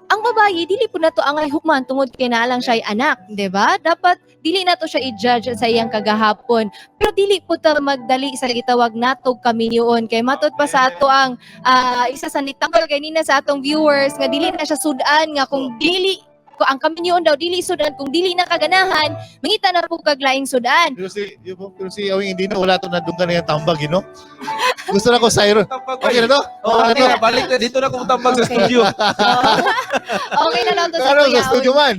ang babae, dili po nato angay hukman tungod kay naa lang siya anak, 'di ba? Dapat dili nato siya i-judge sa iyang kagahapon. Pero dili po ta magdali sa gitawag natog kaminyoon kay matud pa sa ato ang isa sa nitambal kanina sa atong viewers nga dili na siya sudan nga kung dili ko ang kaminyoon daw dili sudan, kung dili na kaganahan mangita na po kag laing sudan. Pero si Awing hindi na wala to nadunggan na yung tambag, you know? Gusto na ko Cyro. Okay na to? Oh, okay na, balik na dito na kung tambag sa studio. Okay na lang to sa Pero Kuya sa studio Awing. man.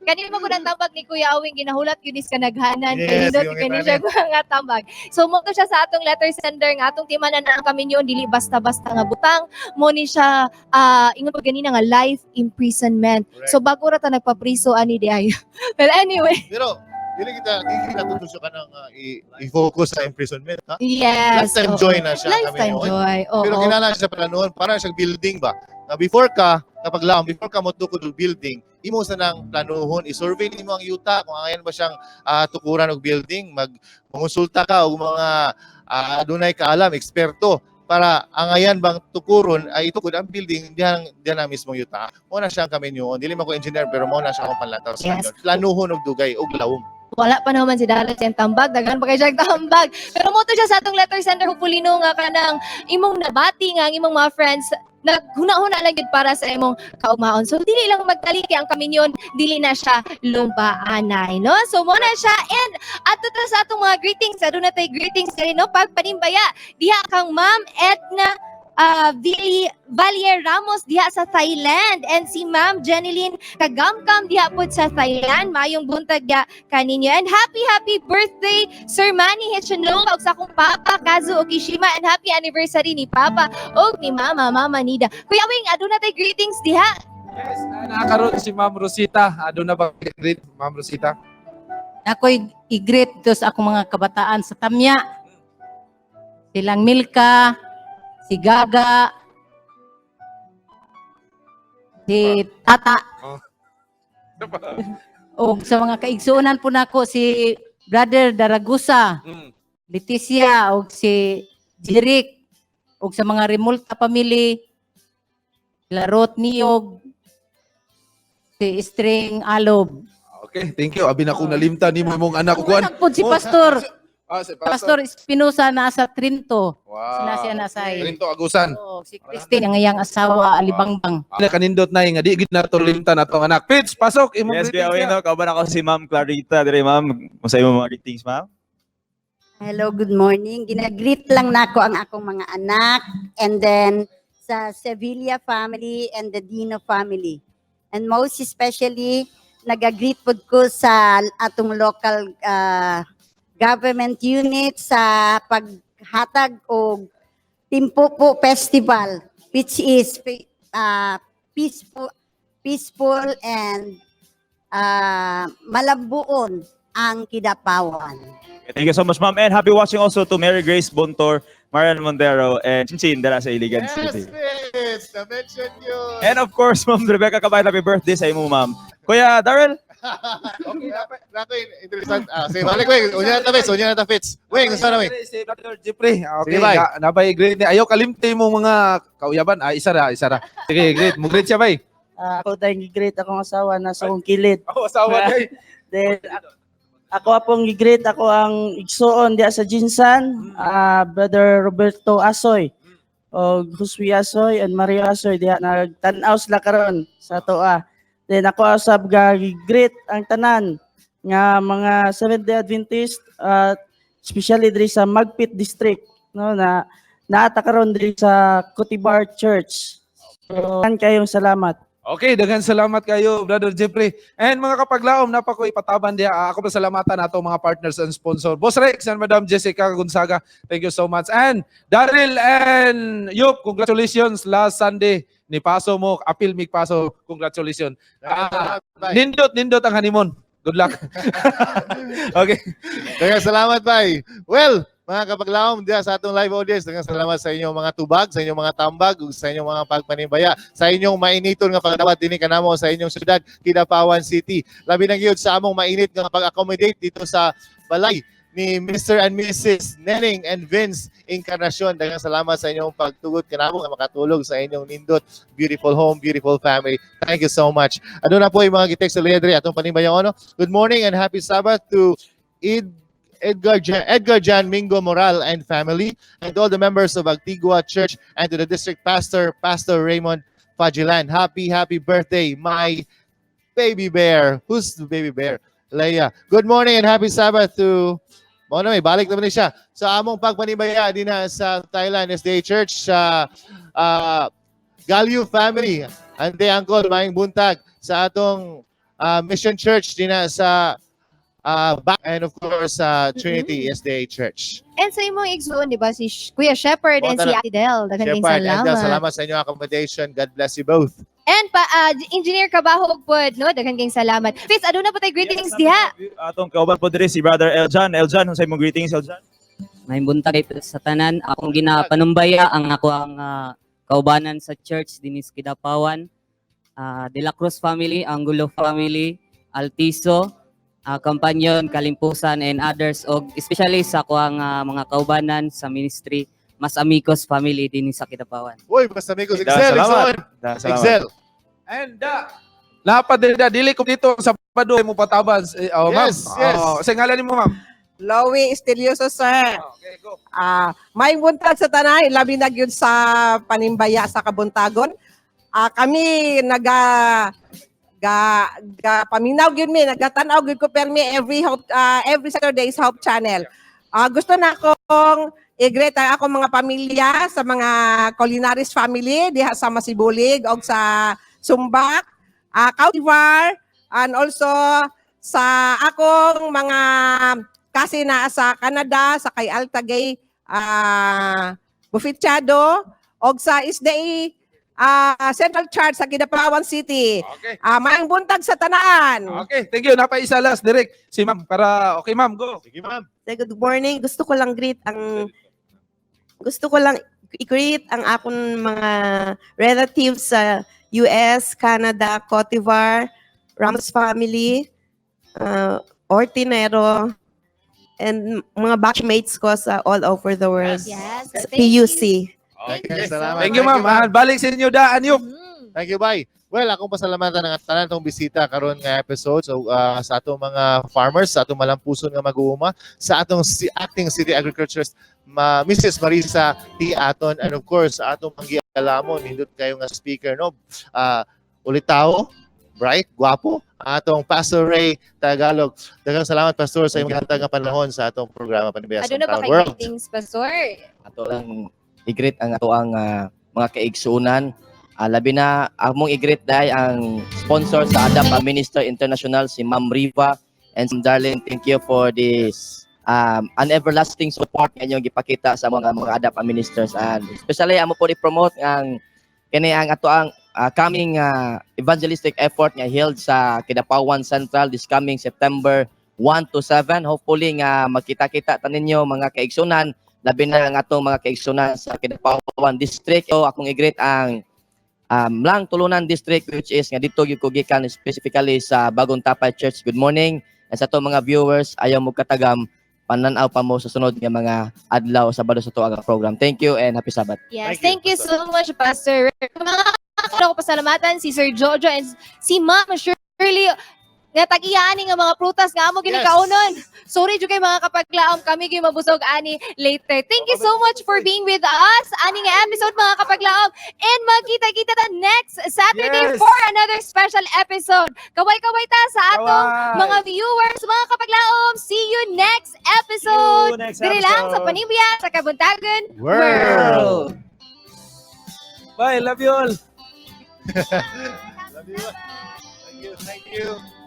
Kanina mo ang tambag ni Kuya Awing, ginahulat yun is kanaghanan. Yes, Kay yung kani siya nga tambag. So mo to siya sa atong letter sender nga atong timanan na ang kaminyoon dili basta-basta nga butang. Mo ni siya ingon pa ganina nga life imprisonment. Correct. So bago ra ta nagpapriso ani di ay. Well, anyway. Pero dili kita tutusok ka ng i-focus sa imprisonment, ha? Yes. Lifetime joy na siya. Lifetime kami noon. joy. Oo. Pero kinahanglan siya pala noon, parang siyang building ba? Na before ka, kapag lang, before ka motukod og building, imo sa nang planuhon, i-survey nimo ang yuta kung angayan ba siyang tukuran og building, mag mangonsulta ka og mga adunay kaalam, eksperto, para angayan bang tukuron ay itukod ang building diyan diyan ang mismong yuta. Mo na siyang kaminyoon. Dili man ko engineer, pero mo na siya akong panlataw sa inyo. Planuhon og dugay og lawom. Wala pa naman si Dallas yung tambag. Daghan pa kay siya tambag. Pero mo to siya sa atong letter sender. Hopefully, no, nga kanang imong nabati nga ang imong mga friends naghuna-huna lang gid para sa imong kaugmaon. So dili lang magdali kay ang kaminyon dili na siya lumbaanay, no? So mo na siya, and ato ta sa atong mga greetings. Aduna tay greetings diri, no, pagpanimbaya diha kang Ma'am Edna. Billy Valier Ramos diha sa Thailand and si Ma'am Jeneline Kagamkam diha pod sa Thailand. Maayong buntag ya kaninyo. And happy happy birthday, Sir Manny Hechanova, ug sa akong papa Kazu Okishima, and happy anniversary ni Papa ug ni Mama, Mama Nida. Kuya Wing, aduna tay greetings diha. Yes, nakaroon si Ma'am Rosita. Aduna ba greet, Ma'am Rosita? Ako'y i-greet to sa akong mga kabataan sa Tamya. Silang Milka, si Gaga, si Tata. O sa mga kaigsuonan po nako si Brother Daragusa, Leticia o si Jeric, o sa mga Remulta family, Larot Niyog, si String Alob. Okay, thank you. Abi na kung nalimtan nimo imong anak kuan. Anak po si Pastor. Ah, si Pastor Espinosa nasa Trinto. Wow. Sina siya nasa Trinto Agusan. Oo, si Christine ang iyang asawa Alibangbang. Na kanindot na nga di gid nato limtan atong anak. Pitch, pasok imong Yes, greetings Kuya Wayne, ya. no? Kauban ako si Ma'am Clarita. Dire, ma'am. Unsa imong mga greetings, ma'am? Hello, good morning. Ginagreet lang nako ang akong mga anak and then sa Sevilla family and the Dino family. And most especially, nagagreet pod ko sa atong local government unit sa paghatag og Timpupo Festival, which is peaceful peaceful and malambuon ang Kidapawan. Thank you so much, ma'am. And happy watching also to Mary Grace Bontor, Marian Montero, and Chinchin dala sa Iligan City. Yes, na-mention yun. And of course, Ma'am Rebecca Cabay, happy birthday sa imo, ma'am. Kuya Darrell? Okay, nako interesant. Ah, sige, balik, Weng. Unya na ta, Fitz. Unya na ta, Fitz. Weng, unsa na, Weng? Si Brother Jeffrey. Okay, Sige, bay. Nabay greet ni. Ayaw kalimti mo mga kauyaban. Ah, isa ra, isa ra. Sige, greet. Mo greet siya, bay. Ah, ako dahil gi-greet akong asawa nasa akong kilid. Oh, asawa day. Then ako apong gi-greet ako ang igsuon diya sa GenSan, Brother Roberto Asoy o Josue Asoy and Mario Asoy diha nagtan-aw sila karon sa atoa. Then ako usab ga greet ang tanan nga mga Seventh-day Adventist at especially diri sa Magpit District, no, na naata karon diri sa Cotibar Church. So, kayong salamat. Okay, daghan salamat kayo, Brother Jeffrey. And mga kapaglaom, napa ko ipataban diha. Ah, ako pasalamatan nato mga partners and sponsor. Boss Rex and Madam Jessica Gonzaga, thank you so much. And Daryl and Yup, congratulations last Sunday. Ni paso mo, apil mig paso, congratulations. Ah, nindot, nindot ang honeymoon. Good luck. Okay. Daghang salamat, bay. Well, mga kapaglaom diya sa atong live audience, daghang salamat sa inyong mga tubag, sa inyong mga tambag, ug sa inyong mga pagpanimbaya, sa inyong mainiton nga pagdawat dinhi kanamo sa inyong syudad, Kidapawan City. Labi na gyud sa among mainit nga pag-accommodate dito sa balay ni Mr. and Mrs. Neneng and Vince Encarnacion. Daghang salamat sa inyong pagtugot kanamo nga makatulog sa inyong nindot. Beautiful home, beautiful family. Thank you so much. Ano na po yung mga gitext sa diri atong panimbayang ono. Good morning and happy Sabbath to Edgar Jan Mingo Moral and family, and all the members of Antigua Church, and to the district pastor, Pastor Raymond Fagilan. Happy, happy birthday, my baby bear. Who's the baby bear? Leia. Good morning and happy Sabbath to Mao na may balik naman ni siya sa among pagpanibaya din na sa Thailand SDA Church sa Galio family. Ante uncle, maayong buntag sa atong Mission Church din na sa back and of course sa Trinity SDA Church. And sa imong igsuon, di ba, si Kuya Shepherd and si Ate Del. Daghan kayong Shepherd and Del, salamat. Salamat sa inyong accommodation. God bless you both. And pa Engineer Kabahog pod, no? Daghan kayong salamat. Fitz, aduna pa tay greetings diha. Atong kauban po diri si Brother Eljan. Eljan, unsa imong greetings, Eljan? May buntag kay sa tanan. Akong ginapanumbaya ang ako ang kaubanan sa church dinis Kidapawan. De La Cruz family, Angulo family, Altiso, Companion, Kalimpusan and others, og especially sa ako ang mga kaubanan sa ministry, Mas Amigos family dinhi sa Kidapawan. Uy, Mas Amigos. Da, Excel, salamat. Excel. Da, salamat. Excel. And napa diri da dili ko dito sa Sabado mo pataban. Eh, oh, ma'am. Yes. Oh, sa ngalan nimo, ma'am? Lowy Estelioso, sir. Ah, may buntag sa tanan, labi na gyud sa panimbaya sa Kabuntagon. Ah, kami naga ga ga paminaw gyud mi, nagatan-aw gyud ko permi every Hope, every Saturday sa Hope Channel. Ah, gusto na akong I-greet ang akong mga pamilya sa mga Colinaris family diha sa Masibulig og sa Sumbak, Cautivar, and also sa akong mga kasi na sa Canada, sa kay Altagay Bufichado, og sa SDA Central Church sa Kidapawan City. Okay. Maayong buntag sa tanan. Okay, thank you. Napaisa last direct si ma'am para okay, ma'am, go. Sige, ma'am. Say, good morning. Gusto ko lang i-greet ang akong mga relatives sa US, Canada, Cote d'Ivoire, Ramos family, Ortinero, and mga batchmates ko sa all over the world. Yes, Sa thank you. PUC. Okay, salamat. Thank you, ma'am. Balik sa inyo daan yung. Thank you, bye. Well, akong pasalamatan ang tanan tong bisita karon nga episode. So sa atong mga farmers, sa atong malampuson nga mag-uuma, sa atong acting city agriculturist Mrs. Marisa T. Aton, and of course sa atong panggialamon, nindot kayo nga speaker, no. Ulitawo, bright, guwapo, atong Pastor Ray Tagalog. Daghang salamat, Pastor, sa imong hatag nga panahon sa atong programa Panimbaya sa Ano na ba Town kay World. greetings, Pastor? Ato lang i-greet ang ato ang mga kaigsuonan. Labi na among i-greet dai ang sponsor sa Adapt a Minister International, si Ma'am Riva and Ma'am Darlene. Thank you for the an everlasting support nga inyong gipakita sa mga Adapt a Ministers, and especially amo po i-promote ang kini ang ato ang coming evangelistic effort nga held sa Kidapawan Central this coming September 1 to 7. Hopefully nga magkita-kita ta ninyo, mga kaigsunan, labi na ang atong mga kaigsunan sa Kidapawan District. So akong i-greet ang Lang Tulunan District, which is nga dito gyud ko gikan, specifically sa Bagong Tapay Church. Good morning. And sa atong mga viewers, ayaw mo katagam, panan-aw pa mo sa sunod nga mga adlaw, Sabado, sa tuang program. Thank you and happy Sabbath. Yes, thank you so much, Pastor. Mga ako pasalamatan si Sir Jojo and si Ma'am Shirley nga tag-iya ani nga mga prutas nga amo ginikaunon. Sorry jud kay mga kapaglaom, kami gyud mabusog ani later. Thank you so much for being with us ani nga episode, mga kapaglaom, and magkita-kita ta next Saturday for another special episode. Kaway-kaway ta sa atong Kaway. mga viewers, mga kapaglaom. See you next episode. See you next Diri lang sa episode. Panimbaya sa Kabuntagon World. Bye, love you all. Love you. Thank you. Thank you.